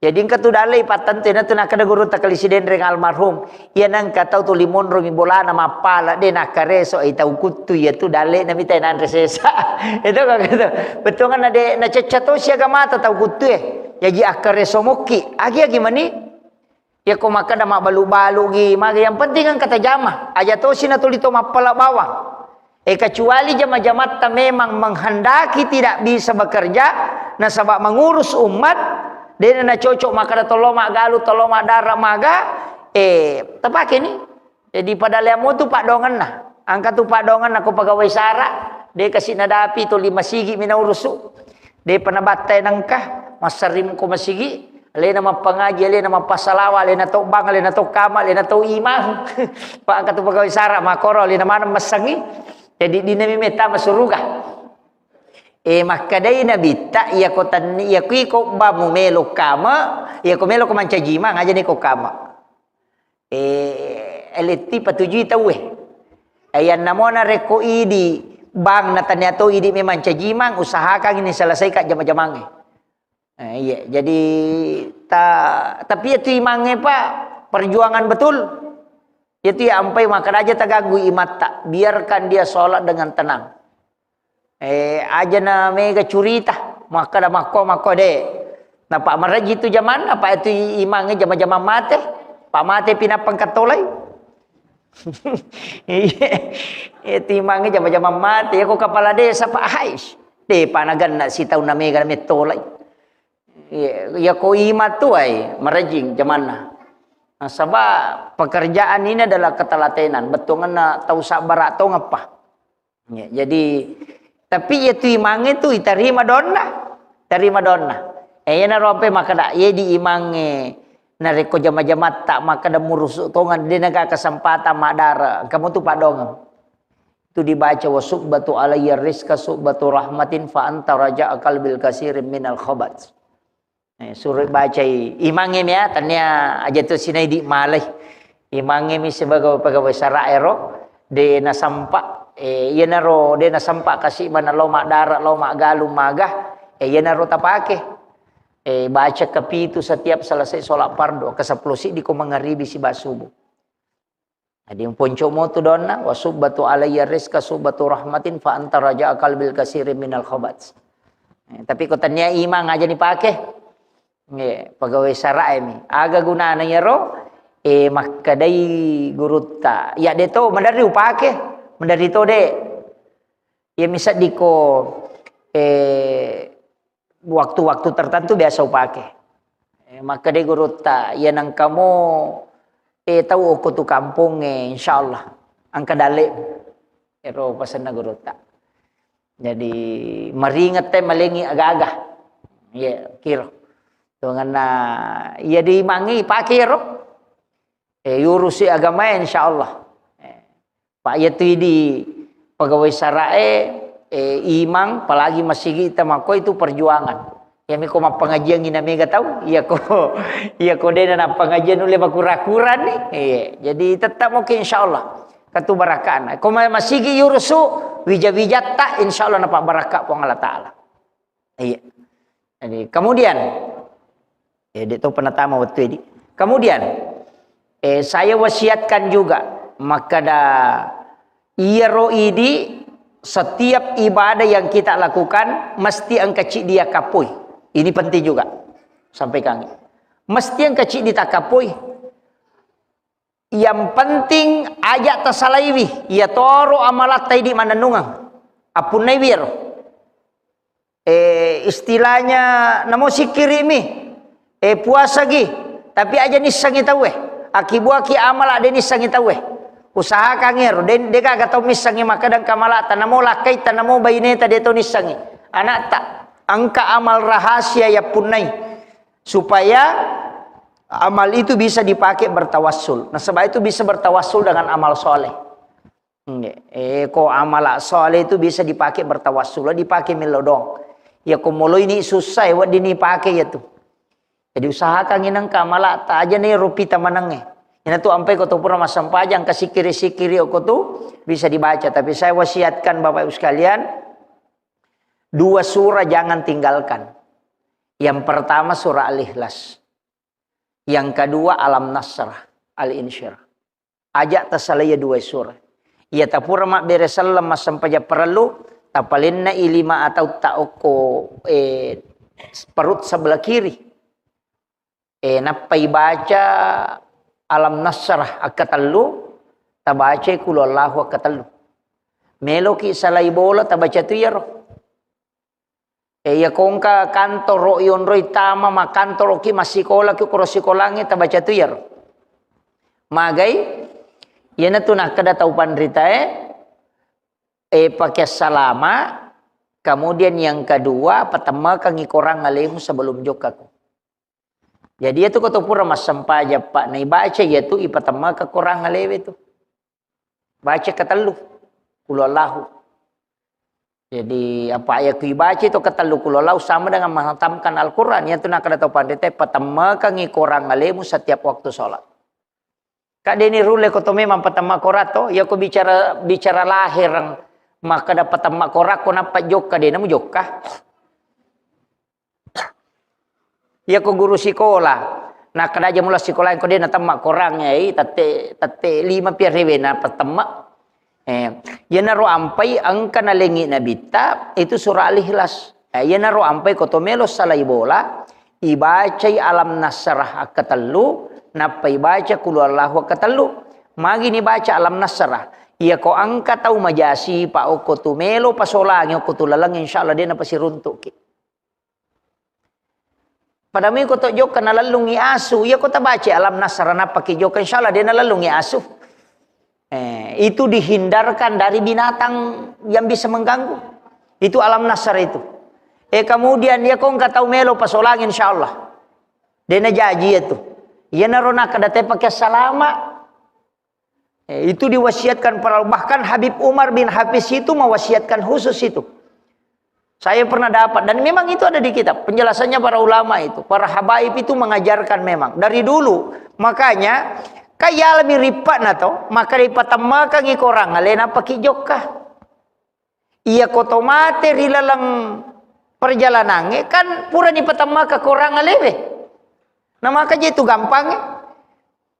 Jadi engka tu dalle patentui, na tu nakkeda guru takali sidenreng almarhum. Iya nengka tau tuli monromi bolana mappala, de nakkareso, ai tau kuttu iya tu dalle na mita nanre sesa. Itu kan gitu. Betul kan ade nacecca to siaga mata tau kuttu e. Jaji akkareso mokki. Agi-agi mani. Ya ko makkeda mabbalu-balu gi, mage yang penting kan kata jama. Aja to sina tuli to mappala bawang. Eh, kecuali jama-jamatta memang menghendaki tidak bisa bekerja, nasaba mengurus umat, dena nacocok makkeda tollo maggalu, tollo maddara maga, eh, tapake ni. Jadi pada leamo tu padongenna. Angka tu padongenna ko pegawai sara, de kasi nadapi tuli masigi mi naurusu. De panabattai nengka, massering ko masigi, alena mappangaji, alena mappasalawa, alena to bang, alena to kama, alena to imang. Pa angka tu pegawai sara, makoro alena maneng massengi. Jadi dinami metta masuruga. Eh, makkedai Nabitta, iya ko tenni, iya ko iko ba mumelo kama, iya ko melo ko mancaji imang, aja ni ko kama. Eh, eletti patujui tauwe. Eh, yanna mo narekko idi bang na tania to idi memang cajimang, usahakan ini selesaikan jama-jamangnge. Eh, iya, jadi ta-, tapi itu imangnge, Pak, perjuangan betul. Itu ya ampai makkeda aja tagaggu imatta, biarkan dia sholat dengan tenang. Eh, aja na mega curita, makkeda makko, makko de. Napa maraji tu jamanna, apa itu i-, imangnge jama-jamang mate. Pak mate pinapang katolai. Iya, itu imangnge jama-jamang mate. Ya ko kepala desa, Pak, hais. De panaganna sitaunna mega na mettolai. Iya, ya ko imang tu ai, marajing jamanna. Nasaba pekerjaan ini adalah ketelatenan. Bettuanna tau sabbara tongeppa. Ya, jadi, tapi iya tu imangnge tu itarima donna. Tarima donna. Eh, iya naro ampe makkeda, iya di imangnge narekko jama-jamatta makkeda murusu tongang, de naga kesempatan maddara. Kamu tu padongeng. Tu dibaca, "Wa subbatu alayya rizqa subbatu rahmatin fa anta raja'a qalbil kasirin minal khabat." Eh, suruh bacai imangnge mea, tania aja tu sinai di malai. Imangnge mi sibawa pegawai sara ero, de nasampa, eh, iyanaro de nasampa kasi mana lao maddara, lao maggalung maga, eh, iyanaro tapake. Eh, baca kepitu setiap selesai sholat fardu, ke sepuluh siddi ko mangaribi siba subuh. Jadi ponco mo tu donna, wa subbatu alayya rizqa subbatu rahmatin fa anta raja qalbil kasiri minal khabat. Eh, tapi ko tania imang aja ni pake. Nggih, pegawai sarae mi. Aga gunana iyaro? Eh, makkedai gurutta, "Ya de to, maderri upake, maderri to de." Iya miseddiko, eh, waktu-waktu tertentu biasa upake. Eh, makkedai gurutta, "Iya nengkamo, eh, tau okko tu kampongnge, insyaallah engka dalle." Ero pasenna gurutta. Jadi, maringette malengi aga-aga. Iya, kiro. Tongenna, iya dimangi pake ro. Eh, yurusi agamae, insyaallah. Eh, Pak, iya tu idi pegawai sarae, eh, imang, apalagi masigi tamakko itu perjuangan. Iya miko mappengajian ina mega tau, iya ko, iya ko dena nappengajian nulle makura-kura ni. Iya, jadi tetap oke, insyaallah. Katu barakana. Ko ma-, masigi yurusu, wija-wijatta, insyaallah napa barakka Puang Allah Taala. Iya. Jadi, kemudian, eh, dek to penatama waktu ini. Kemudian, eh, saya wasiatkan juga, makkada iyaro idi setiap ibadah yang kita lakukan mesti engka ciddi dia kapui. Ini penting juga. Sampaikan. Mesti engka ciddi takapui. Yang penting aja tasalaiwi, iya toro amalatta idi manennungeng. Appunnaiwi ero. Eh, istilahnya namo sikkirimi, eh, puasagi, tapi aja nissengi tauwe. Akibuaki amala de nissengi tauwe. Usahakan ero, de, de gaga tau missengi makkeda engka amalatta, namo lakkaitta, namo baineta de to nissengi. Anakta, engka amal rahasia yappunnai. Supaya amal itu bisa dipakai bertawassul. Nasaba itu bisa bertawassul dengan amal soleh. Nggih. Eh, ko amal soleh itu bisa dipakai bertawassul, dipakai mello dong. Ya ko moloi ni susah, ya wedding ni pakai ya tu. Jadi usahakan inang ka amal ta aja ni rupi tamanange. Ina tu ampai ko tu pura massempajang, ka sikiri-sikiri ko tu bisa dibaca. Tapi saya wasiatkan Bapak Ibu sekalian, dua surah jangan tinggalkan. Yang pertama surah Al-Ikhlas. Yang kedua Alam Nasrah, Al-Insyirah. Aja tasalai dua surah. Iya tapura mabbere selleng massempajang parellu, tapalenna i lima atau ta okko, eh, perut sebelah kiri. Eh, nappai baca Alam Nasrah akkatellu, tabacai Qul Huwallahu akkatellu. Meloki salai bola, tabaca tu iyaro. Eh, iya kongka kantoro ionroi tama, makkantoroki, massikolaki, koro sikolangnge, tabaca tu iyaro. Magai, iyanatu nakkeda tau panritae, eh, pakai salama, kemudian yang kedua, patemmakangi korang alemu sebelum jokkaku. Jadi, iyatu ko to pura massempajang, Pak, naibaca iyatu ipatemmaka Korang alewe tu. Baca ketellu, Qul Huwallahu. Jadi, apa iya ku ibaca itu ketellu Qul Huwallahu sama dengan menghatamkan Al-Quran. Iyatu nakkeda tau panrita, patemmaka ngi Korang alemu setiap waktu sholat. Kak deni rulle ko to memang patemma Korang to, iya ko bicara, bicara lahir, makkeda patemma Korang ko nappa jokka, dena mujokka. Iya ko guru sikola, nakkeda aja mula sikola ko de natemma Korang, eh, tette, tette lima pi arewe na patemma. Eh, iyanaro ampai engka nalengi nabitta, itu surah Al-Ikhlas. Eh, iyanaro ampai ko to melo salai bola, ibacai Alam Nasrah akkatellu, nappa ibaca Qul Huwallahu akkatellu. Magi ni baca Alam Nasrah? Iya ko engka tau majasi pa okko tu melo pasolangi okko tu laleng, insyaallah de napasiruntuki. Pada mui ko to jokka nalellungi asu, iya ko tabaca Alam Nasrah nappaki jokka, insyaallah de nalellungi asu. Eh, itu dihindarkan dari binatang yang bisa mengganggu. Itu Alam Nasrah itu. Eh, kemudian iya ko engka tau melo pasolangi, insyaallah. De najaji itu. Iyanaro nakkeda te pakai salama. Eh, itu diwasiatkan para, bahkan Habib Umar bin Hafiz itu mewasiatkan khusus itu. Saya pernah dapat, dan memang itu ada di kitab, penjelasannya para ulama itu, para habaib itu mengajarkan memang dari dulu. Makanya Kan yalami rippa'na to, maka dipatemma'kangngi korang ale napaki jokka. Iya ko to mate ri laleng perjalanangnge, kan purani patemma'ka korang alewe. Na maka je tu gampangnge.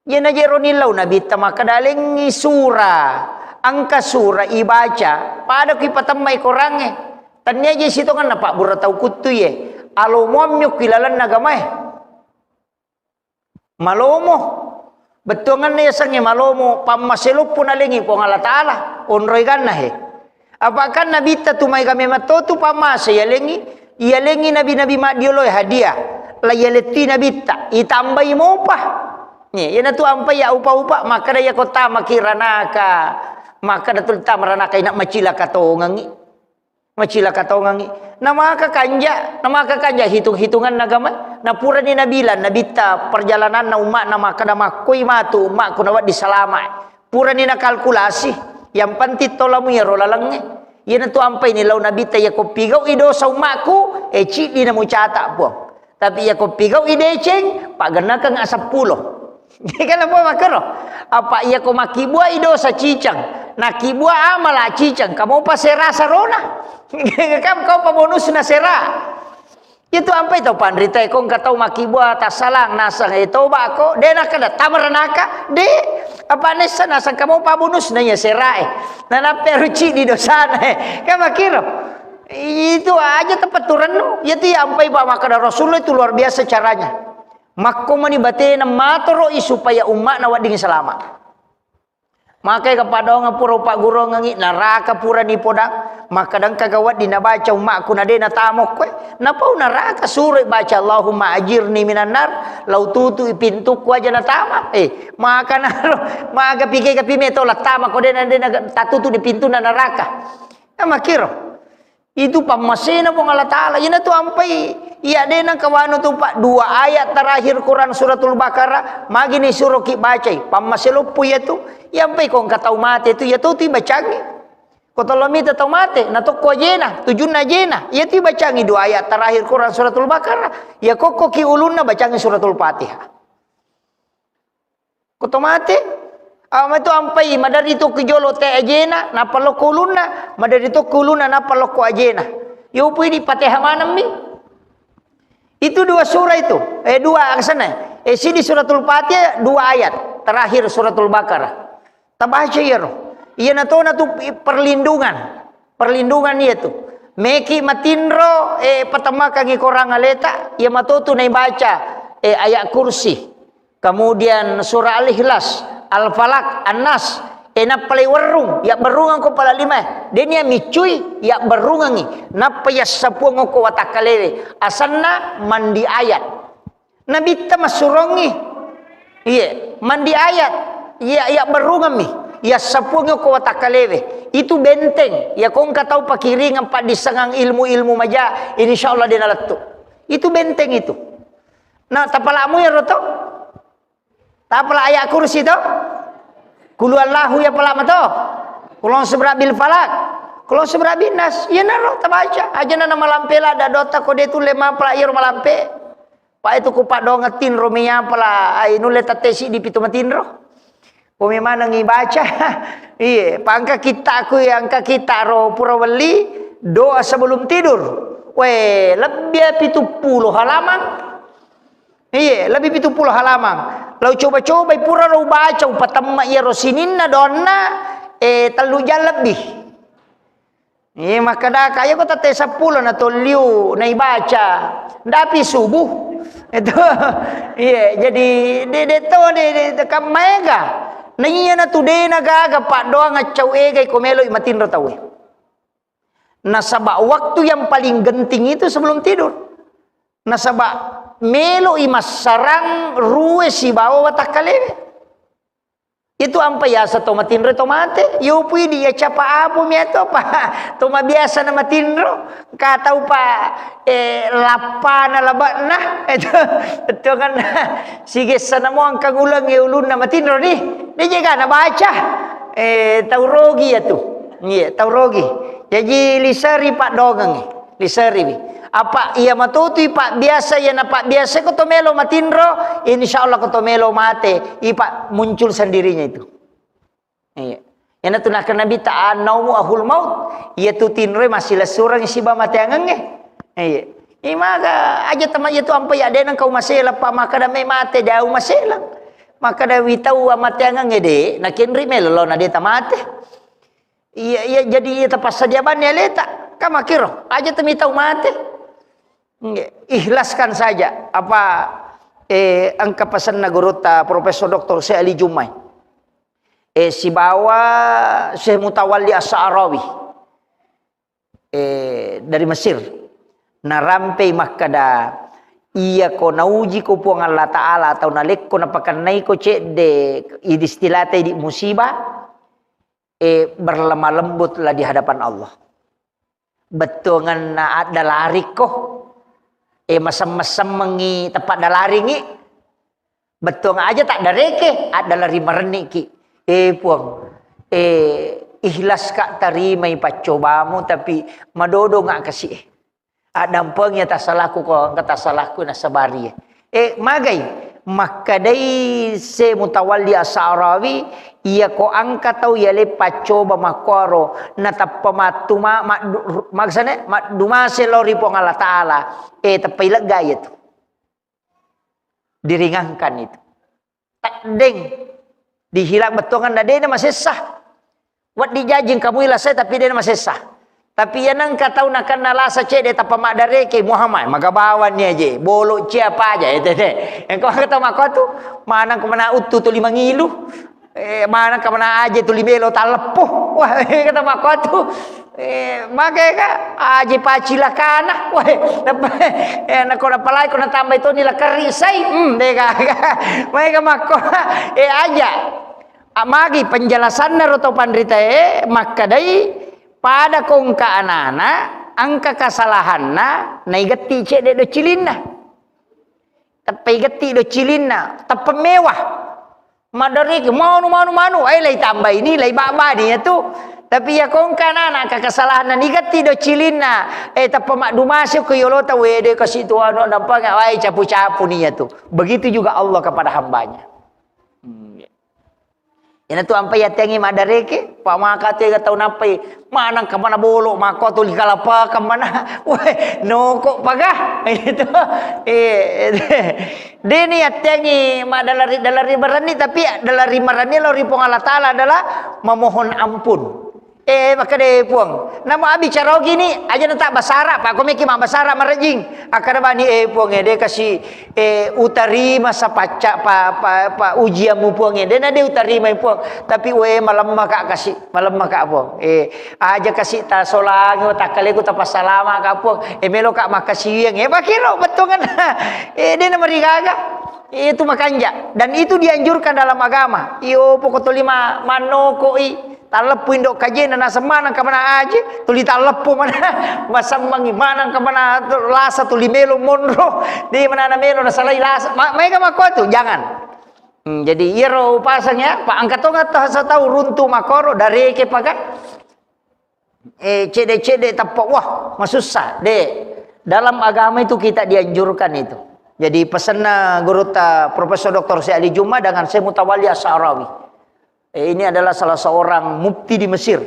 Iyana je ro nillau Nabitta makkeda lengngi sura, engka sura ibaca, pada kui patemma'i korangnge. Tennia je sitongenna pabbura tau kuttu ye. Alomoammi okki lalenna agamae. Malomo. Bettuangenna yasengnge malomo, pammase loppo nalengngi Puang Allah Ta'ala, onroi ganna he. Apa kan Nabitta tu maega memang to tu pammase yalengngi, yalengngi nabi-nabi maddioloe hadiah. La yalettui Nabitta, itambai mopa. Nye, iyana tu ampai ya upa-upa, makkeda ya ko tamaki ranaka, makkeda tu tama ranaka ina macilaka tongengi. Macilaka tongengi. Namaka kanja, namaka kanja hitung-hitungan agama. Napurani nabilang, nabitta perjalananna umma'na makkeda makkoi matu umma'ku nawedding salama. Purani nakalkulasi, yang penting tolamu iyaro lalengnge. Iyana tu ampai ni lau nabitta ya ko pigau'i dosa umma'ku, e ciddi na mucata Puang. Tapi iya ko pigau'i deceng, paggennakeng aseppulo. Kan apa makkero? Apa iya ko makkibuai dosa cicang, nakkibua amala cicang, kamu pa sera sarona. Kan kau pa bonusna sera. Itu ampai tau panrita ko engka tau makkibua tassalang nasang e toba ko, de nakkeda tamaranaka, de apa nessa nasang kamu pa bonusna iya sera e. Nanappe ruci di dosana e. Kan makkiro. Itu aja tepetturennu. Iya tu iya ampai ba makkeda Rasulullah itu luar biasa caranya. Makko mani batena matoro'i supaya umma'na wedding salama. Makai kapadonga pura upagguruangengi, naraka pura nipodang, makkadangka ga wedding nabaca umma'ku na de natamokko e. Napau naraka suroi baca Allahumma ajirni minan nar, lau tutui pintukku aja natama. Eh, maka naro, maka pike kapi meto la tama ko de na de na tatutu di pintu na naraka. Eh, makkiro. Itu pammasena Puang Allah Ta'ala. Iyana tu ampai, iya de nangka wanu tu, Pak, dua ayat terakhir Quran Suratul Baqarah, magi ni suroki bacai, pammase loppo iya tu. Iya ampai ko engka tau mate tu, iya tu tu ibacangi. Ko tollo mita tau mate, na tokko ajena, tujunna ajena. Iya tu ibacangi dua ayat terakhir Quran Suratul Baqarah. Iya kokko ki ulunna bacangi Suratul Fatihah. Ko to mate, ama tu ampai, maderri to ki jolo te ajena, nappa lokko ulunna, maderri to ki ulunna, nappa lokko ajena. Yo pui di Fatihah manemmi. Itu dua surah itu, eh, dua angsana. Eh, sidi Suratul Fatihah, dua ayat. Terakhir Suratul Baqarah. Tabaca iyaro. Iyana tona tu perlindungan. Perlindungan iya tu. Meki matinro, eh, patamakangi korang aleta, iya matotu naibaca, eh, ayat kursi. Kemudian surah Al-Ikhlas, Al-Falaq, An-Nas. E, nappa laiwerrung, yabberrungeng ko pala lima. Denia miccui, yabberrungengi. Nappa yassapuang ko watakkalewe. Asenna mandi ayat. Nabitta massurongi. Iye, mandi ayat. Iya, yabberrungemmi. Yassapuang ko watakkalewe. Itu benteng. Ya ko engka tau pakiringeng paddissengang ilmu-ilmu maja, insya Allah de nalettu. Itu benteng itu. Nah, tapalamu ya roto? Tapala ayat kursi to? Kulu Allahu ya pala mato. Kulon sebra bil falak. Kulon sebra bin nas. Iya naro tabaca. Aja na malampe la da dota ko de tulle mapala iyaro malampe. Pa itu ku padonga tinro mi apala ai nulle tattesi di pitu matinro. Ko mi maneng ibaca. Iye, pangka kitta ku ya engka kitta ro pura welli doa sebelum tidur. We, lebbi pitu pulo halaman. Iye, lebbi pitu pulo halaman. Lau coba-cobai pura ro ubaca, upatemma iyaro sininna donna, eh, tellu jang lebbi. Iye, makkadaka, iya ko tette seppulo na tolliu, naibaca. Ndapi subuh. Itu. Iye, jadi de, de to, de, de, de, kan maega. Na iya na tu de na gaga paddoang accau egai ko meloi matinro tauwe. Nasaba waktu yang paling genting itu sebelum tidur. Nasaba melo'i massarang rue sibawa watakkalewe. Itu ampa yasa to matinro to mate, yopui di ya capa apo miato pa to mabiasa na matinro, ka tau pa, eh, lappana labakna, itu, itu kan sigessa namo angkang uleng ya ulunna matinro di, de jega na baca, eh, tau rogi ya tu. Iya, tau rogi. Jaji liseri paddoangengngi. Liseriwi. Apa iya matotu ipabbiasa, iya napabbiasa ko to melo matinro, insya Allah ko to melo mate, ipa muncul sendirinya itu. Iya. Iyana tu nakkeda Nabitta, "An-naumu ahul maut." Iya tu tinroe massilessureng siba mateangengnge. Iya. Imaga aja tama iya tu ampai adena kau maselang pa makkeda me mate dau maselang. Makkeda witau mateangengnge de, nakenri melo na de tamate. Iya, iya, jadi iya tapassadia banni aleta. Ka makkiro, aja temi tau mate. Nggih, ikhlaskan saja apa, eh, engka pesanna gurutta Profesor Doktor Syekh Ali Jummai. Eh, sibawa Syekh Mutawalli As-Sa'rawi. Eh, dari Mesir. Narampei makkeda, iya ko nauji ko Puang Allah Ta'ala atau nalekko napakennai ko cedde, idi istilata idi musibah, eh, berlemah lembutlah di hadapan Allah. Bettuanganna addalarikko, eh, masem-, masemmengngi teppadallaringngi, bettuang aja taddareke, addalari marenniki. Eh, Puang, eh, ikhlas ka tarimai paccobamu, tapi madodo nga kasi, eh. Addampengi tasalaku ko engka tasalaku nasabari, eh. Eh, magai makkedai se Mutawalli As-Sa'rawi, iya ko engka tau yale paccoba makkuaro, natappa mattu ma-, maddu-, maksane maddumase lao ri Puang Allah Ta'ala, eh, teppai lega iya tu. Diringankan itu. Teddeng. Dihilak bettuanganna, de na masessa. Wedding jajing kamu ilasai, tapi de na masessa. Tapi iya nengka tau nakenna lasa cedde tappa maddareke, Muhammad, magabawanni aje, bolo cia apa aja, itu de. Engka tau makkotu, maneng ko mana uttu tuli mangilu. Eh, maneng ka mana aje tuli melo talleppo. Wah, kata makkotu. Eh, mage ka, aje pacilakana. Wah, eh, nako napalai ko natambai toni lakerri sai. Hmm, de ka. Maega makko. Eh, aja. Amagi penjelasanna ro to panritae, makkedai pada ko engka anana, engka kasalahanna, naigetti cedde do cilinna. Teppai getti do cilinna, teppe mewah. Maddariki, manu, manu, manu, eh, lai tambai ni, lai babbani ya tu. Tapi ya kongka nana, ka kesalahan ni getti do cilinna, eh, teppa maddumasi ko yolota, wede kasi tu anu, nampa nggak, wai capu-capu ni ya tu. Begitu juga Allah kepada hambanya. Hmm. Ina tu ampai yattengi maddareke, pamaka tu ega tau nappai, manang kamana bolo, mako tu likalapa kamana, weh, noko paga, itu, eh, deni yattengi madalari, dalari marenni, tapi dalari marenni lao ri Puang Allah Ta'ala adalah memohon ampun. Eh, makkeda, "Eh, Puang, namo abbicara gini, aja nata basara, Pak, ko meki mabbasara marejing." Akkeda bani, "Eh, Puang, eh, de kasi, eh, utarima sapacca pa, pa, pa ujianmu, Puang, eh, de na de utarima, Puang. Tapi, we, malemma ka kasi, malemma ka, Puang. Eh, aja kasi tasolangi, takkaleku tapassalama ka, Puang. Eh, melo ka makkasiwiang, eh, pakiro bettuanganna." Eh, de na marigaga. Itu makanja. Dan itu dianjurkan dalam agama. Iyo, poko tolima mannokoi. Talleppu indo kajena naseng maneng kamana aje, tuli talleppu mana, masemmangi maneng kamana lasa tuli melo monro, de manana melo nasalai lasa. Ma-, maega makko tu, jangan. Hmm, jadi iyaro upasang ya, pa engka tonga tau runtu makoro dareke paga. Eh, cede-cede tappa, wah, masussa, de. Dalam agama itu kita dianjurkan itu. Jadi pesanna gurutta Profesor Doktor Syekh Ali Juma dengan Syekh Mutawalli As-Sa'rawi. Eh, ini adalah salah seorang mufti di Mesir.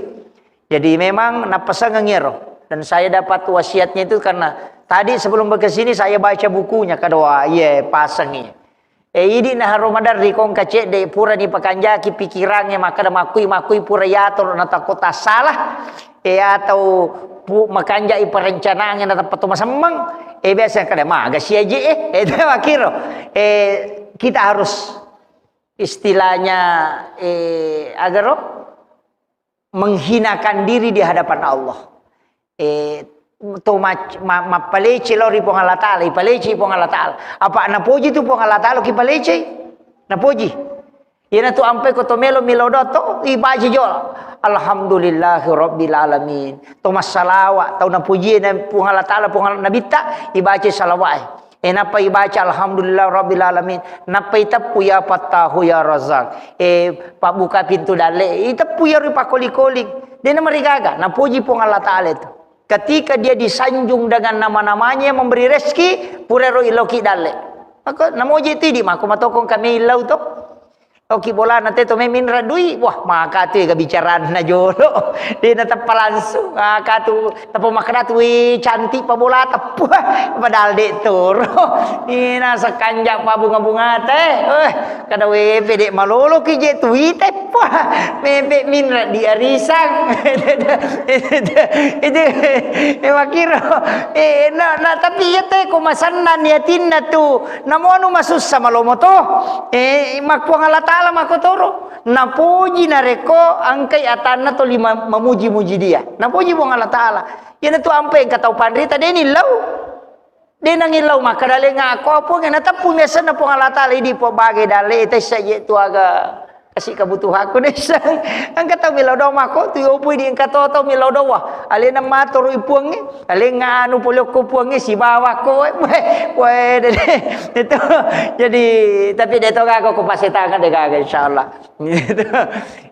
Jadi memang napasangeng iyaro. Dan saya dapat wasiatnya itu karena tadi sebelum ke sini saya baca bukunya, kadoa, iya, pasangi. Eh, idi naharo maderri kongka cedde, purani pakanjaki pikirangnge, makkeda makkui-makkui pura yatoro natakko tassala. Eh, atau pu-, makanjai perencanaan natappa to masemmeng. Eh, biasa kada maga siaje, eh. Eh, itu makkiro. Eh, kita harus istilahnya, eh, agaro menghinakan diri di hadapan Allah. Eh, to mac-, ma-, mappalece lao ri Puang Allah Ta'ala, ipalece Puang Allah Ta'ala. Apa napoji tu Puang Allah Ta'ala ki palece? Napoji. Iyana tu ampai ko to melo milo doto, ibaca jo. Alhamdulillahi Rabbil Alamin. To massalawa, tau napoji na Puang Allah Ta'ala, Puang Allah Nabitta, ibaca salawat. Eh, nappa ibaca, "Alhamdulillah Rabbil Alamin." Nappa iteppu, "Ya Fattahu, ya Razzaq." Eh, pabbuka pintu dalle, iteppu iyaro pakkoli-koli. Dena marigaga, napoji Puang Allah Ta'ala itu. Ketika dia disanjung dengan nama-namanya yang memberi rezeki, purero iloki dalle. Maka namoji tu idi mako matokong kami illau to. Oki bolana te to meminra dui, wah maka tu ga bicaranna jolo. Dia na teppa langsung, maka tu teppa makkeda tu, "Wih, cantik pa bola teppa." Padahal dek toro. Ina sekanja pa bunga-bunga te. Eh, kada wepe dek malolo ki je tu ite. Wah, mepe minra di arisang. Itu, eh, makiro. Eh, na, na, tapi iya te ko masanna niatinna tu. Namonu masussa malomo to. Eh, makkuang Allah Ta'ala makotoro. Napoji narekko angkai atanna to lima mamuji-muji dia. Napoji Puang Allah Ta'ala. Iyana tu ampe engka tau panrita deni lau. De nangillau makkeda lengnga ko Puang, nateppu mi asenna Puang Allah Ta'ala, idi Puang bage dalle, tessa je tu aga kasi kebutuhanku nessa. Engka tau millau doang mako tu yopu idi engka to tau millau doang. Alena maturu i Puangnge, alengnga anu pole ko Puangnge sibawa ko. Weh, weh, de, de. Itu. Jadi, tapi de to gaga ko pasetangan de gaga insyaallah. Gitu.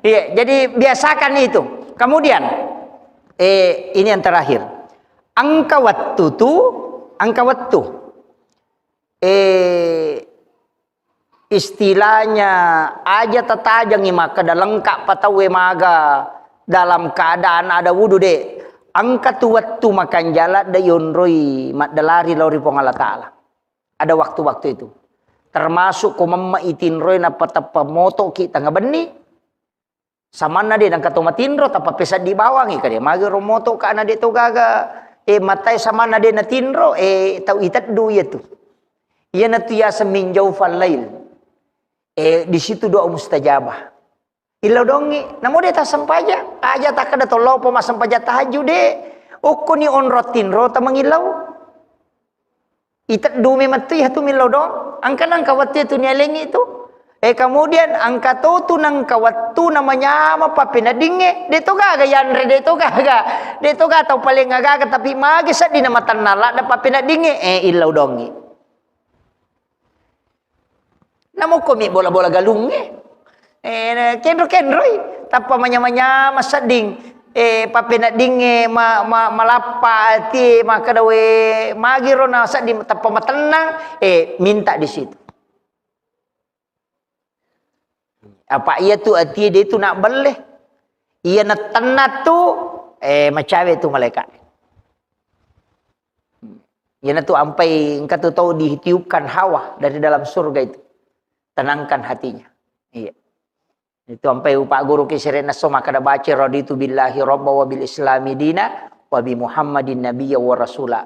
Iya, jadi biasakan itu. Kemudian, eh, ini yang terakhir. Engka wettu tu, engka wettu. Eh, istilahnya aja tatajengi makkeda lengkap pa tauwe maga dalam keadaan ada wudu de. Engka tu wettu makanjala de yonroi maddelari lao ri Puang Allah Ta'ala. Ada waktu-waktu itu. Termasuk ko memma itinroi nappa teppa motoki tengah benni, samanna de nengka to matinro, tappa peseddi bawangi kade. Magi ro moto ka na de to gaga, eh, matai samanna de natinro, eh, tau iteddu iya tu. Iya na tu yaseng min jaufal lail. Eh, di situ doa mustajabah. Illau dongi, namo de tassempajang. Aja takkeda tollopo massempajang tahajud de. Okkoni onro tinro tamangillau. Iteddu memang tu iya tu millau doang. Engka nengka wettu itu nialengi tu. Eh, kemudian engka to tu nengka wettu namanyama pappeneddingnge. De to gaga yanre, de to gaga. De to gaga tau paling gaga, tapi magi seddi na matennang ladde pappeneddingnge. Eh, illau dongi. Namokko mi bola-bola galungnge. Eh, kenro-kenroi. Tappa manyama-nyama sedding. Eh, pappeneddingnge ma-, ma-, malappa atie makkeda we magiro na sedding tappa matennang. Eh, minta di situ. Apa iya tu atie de tu nak belle. Iya na tenna tu, eh, macawe tu malaikat. Iyana tu ampai engka tu tau ditiupkan hawa dari dalam surga itu. Tenangkan hatinya. Iya. Itu ampai upagguru ki serenna so makkeda baca raditu billahi rabba wa bil islami dina wa bi Muhammadin nabiyya wa rasula.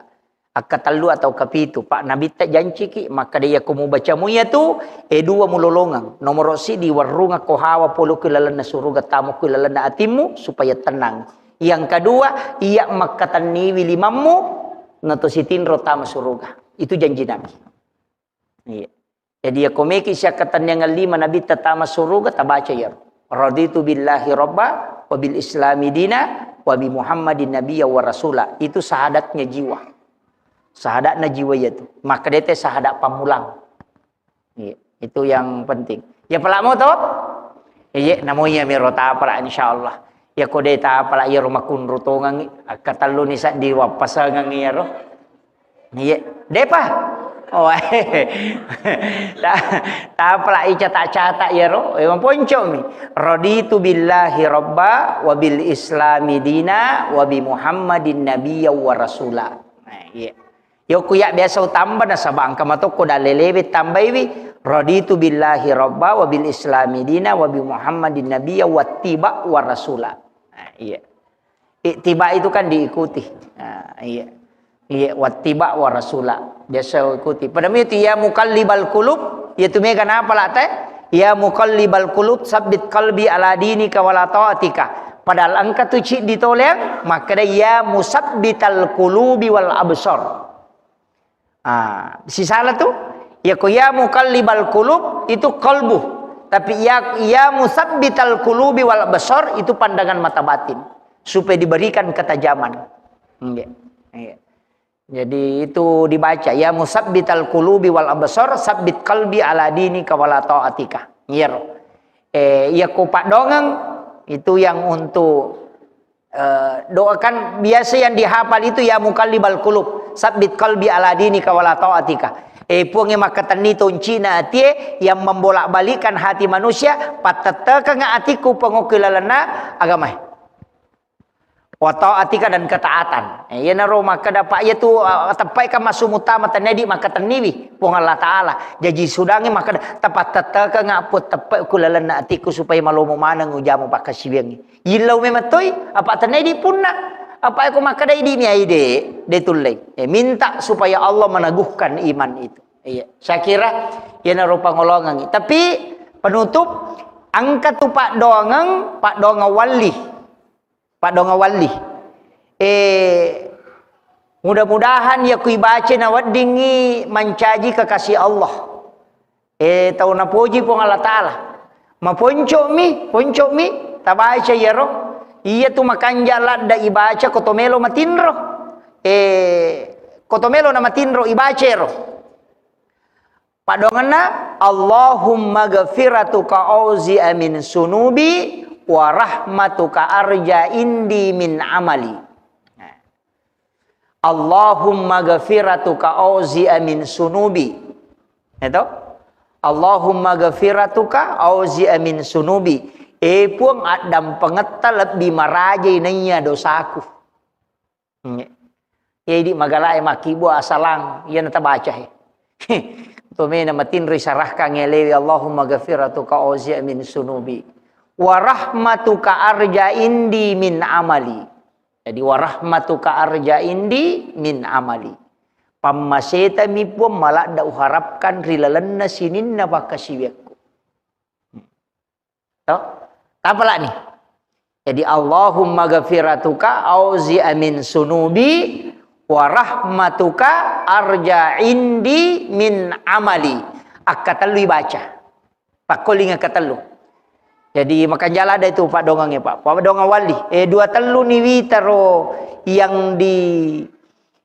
Akkatellu atau kapitu, Pak Nabitta janciki, makkeda iya ko mubaca mu iya tu, eh, dua mulolongeng. Nomoro siddi warrunga ko hawa polo ku lalenna suruga tamo ku lalenna atimmu supaya tenang. Yang kedua, iya makkatenniwi limammu, nato sitinro tama suruga. Itu janji Nabi. Iya. Jadi, iya komeki siakkatenniangeng lima Nabitta tama suruga, tabaca iyaro. Raditu billahi rabba, wa bil islami dina, wa bi Muhammadin nabiyya wa rasula. Itu sahadatnya jiwa. Sahadatna jiwa iya tu. Maka dete sahadat pammulang. Iya, itu yang penting. Ya, pala mo to? Iya, namo iya miro tapala, insyaallah. Ya, ko de tapala iyaro makunru tongangi, akkatellu ni saddi wappasangeng iyaro. Iya, depa. Oh, ta-, tapala icata-cata iyaro, eh, maponco mi. Raditu billahi rabba wa bil islami dina wa bi Muhammadin nabiyya wa rasula. Nah, iya. Yokku ya biasa utamba nasaba engka matokko dalelewe tambaiwi, raditu billahi rabba wa bil islami dina wa bi Muhammadin nabiyya wattiba wa rasula. Nah, iya. Ittiba itu kan diikuti. Nah, iya. Iya, wattiba wa rasula. Biasa ikuti. Pada itu ya muqallibal qulub, ya tu mega napa la te? Ya muqallibal qulub, sabbit qalbi ala dinika wala taatika. Padahal engka tu ciddi toleang, makkeda ya musabbital qulubi wal absar. Ah, sisala tu, ya ko ya muqallibal qulub itu qalbu. Tapi ya, ya musabbital qulubi wal absar itu pandangan mata batin. Supaya diberikan ketajaman. Iya. Iya. Jadi itu dibaca, ya musabbital qulubi wal absar, sabbit qalbi ala dinika wala taatika. Iyaro. Eh, iya ko paddongeng itu yang untuk Eh, doakan biasa yang dihafal itu, "Ya muqallibal qulub, sabbit qalbi ala dinika wala ta'atika." Eh, Puang yang makkatenni toncina atie, yang membolak-balikkan hati manusia, pattettekeng atiku pengokki lalenna agamae. Wa ta'atika, dan ketaatan. Eh, iyanaro makkeda, Pak, iya tu, eh, teppai kan massu mutama, tennedi makkatenniwi Puang Allah Ta'ala. Jaji sudangi makkeda, tapattettekeng appu teppe ku lalenna atiku supaya malomo maneng ujamu pakkasiwiangngi. Yillau memettoi, apa tennedi punna. Apa ko makkeda idi mi ai de, de tullei. Eh, minta supaya Allah meneguhkan iman itu. Iya, saya kira iyanaro pangolongangngi. Tapi penutup, engka tu paddoangeng, paddoangeng walli. Paddoangeng walli. Eh, mudah-mudahan ya ku ibaca naweddingngi mancaji kekasih Allah. Eh, tau napoji Puang Allah Ta'ala. Maponco'mi, ponco'mi, tabaca iyaro. Iya tu makanja ladda ibaca ko to melo matinro. Eh, ko to melo na matinro ibaca ero. Paddoangenna, "Allahumma ghafiratuka auzi'a min sunubi wa rahmatuka arja indi min amali." Nah. "Allahumma ghafiratuka auzi'a min sunubi." Itu? "Allahumma ghafiratuka auzi'a min sunubi." Eh, Puang, addampengetta lebbi marajai naiya dosaku. Nge. Iya idi magalae makkibua asalang, iya natabaca he. Tomena matinro isarahkan elewi, "Allahumma ghafiratuka auzi'a min sunubi. Wa rahmatuka arja indi min amali." Jadi, "Wa rahmatuka arja indi min amali." Pammasetami Puang maladda uharapkan ri lalenna sininna pakkasiwiakku. To? Tapalani. Jadi, "Allahumma ghafiratuka auzi'a min sunubi wa rahmatuka arja indi min amali." Akkatellu ibaca. Pakkoling akkatellu. Jadi, makanjala ada itu paddoangengnge, Pak. Paddoangeng walli. Eh, dua tellu ni witaro yang di,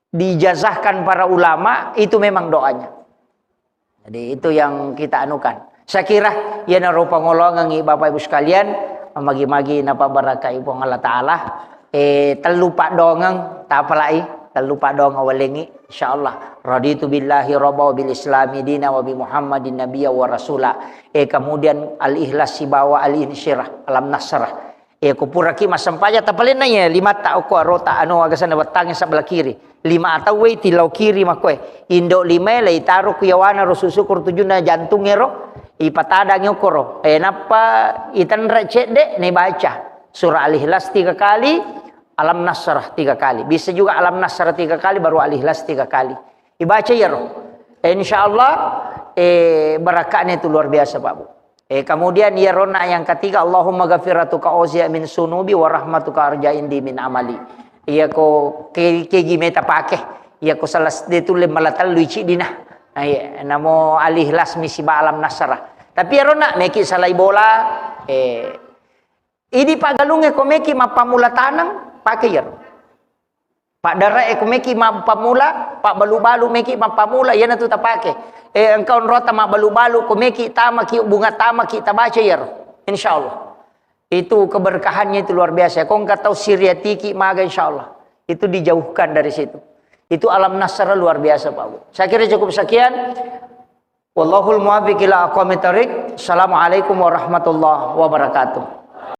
dijazahkan para ulama, itu memang doanya. Jadi, itu yang kita anukan. Saya kira, iyanaro pangolongangngi Bapak Ibu sekalian, magi-magi napabarakai Puang Allah Ta'ala. Eh, tellu paddoangeng, tapalai, tellu paddoangeng walengngi, insyaallah. "Raditu billahi rabba wa bil islami dina wa bi Muhammadin nabiyya wa rasula." Eh, kemudian al-ikhlas sibawa al-insyirah, alam nasrah. Eh, ko puraki massempajang, tapalenna iya limatta okko arota, anu, agasanna wettangnge sebelah kiri. Lima atauwe tillau kiri makkoe. Indo limae leitaro ku yawana ro susu ko ro tujunna jantung ero, ipatadangi okkoro. Eh, nappa itenre cedde, naibaca surah Al-Ikhlas tiga kali, Alam Nasrah tiga kali. Bisa juga Alam Nasrah tiga kali, baru Al-Ikhlas tiga kali. Ibaca iyaro. Eh, insyaallah, eh, barakahnya itu luar biasa, Pak Bu. Eh, kemudian iyarona yang ketiga, "Allahumma ghafiratuka auzi'a min sunubi wa rahmatuka arja indi min amali." Iya ko ke-, kegi meta pake. Iya ko salah s-, de tulle mala tellu ici dina. Nah, iya, namo Al-Ikhlas misi ba Alam Nasrah. Tapi iyarona meki salai bola, eh, idi paggalungnge ko meki mappamula taneng, pake iyaro. Paddare'e ko meki mappamula, pabbalu-balu meki mappamula, iyanatu tapake. Eh, engka onrota mabbalu-balu, ko meki tamaki, bunga tamaki, tabaca iyaro. Insyaallah. Itu keberkahannya itu luar biasa. Ko engka tau siriatiki maga, insyaallah. Itu dijauhkan dari situ. Itu Alam Nasrah luar biasa, Pak Bu. Saya kira cukup sekian. Wallahul muwaffiq ila aqwamit thariq. Assalamualaikum warahmatullahi wabarakatuh.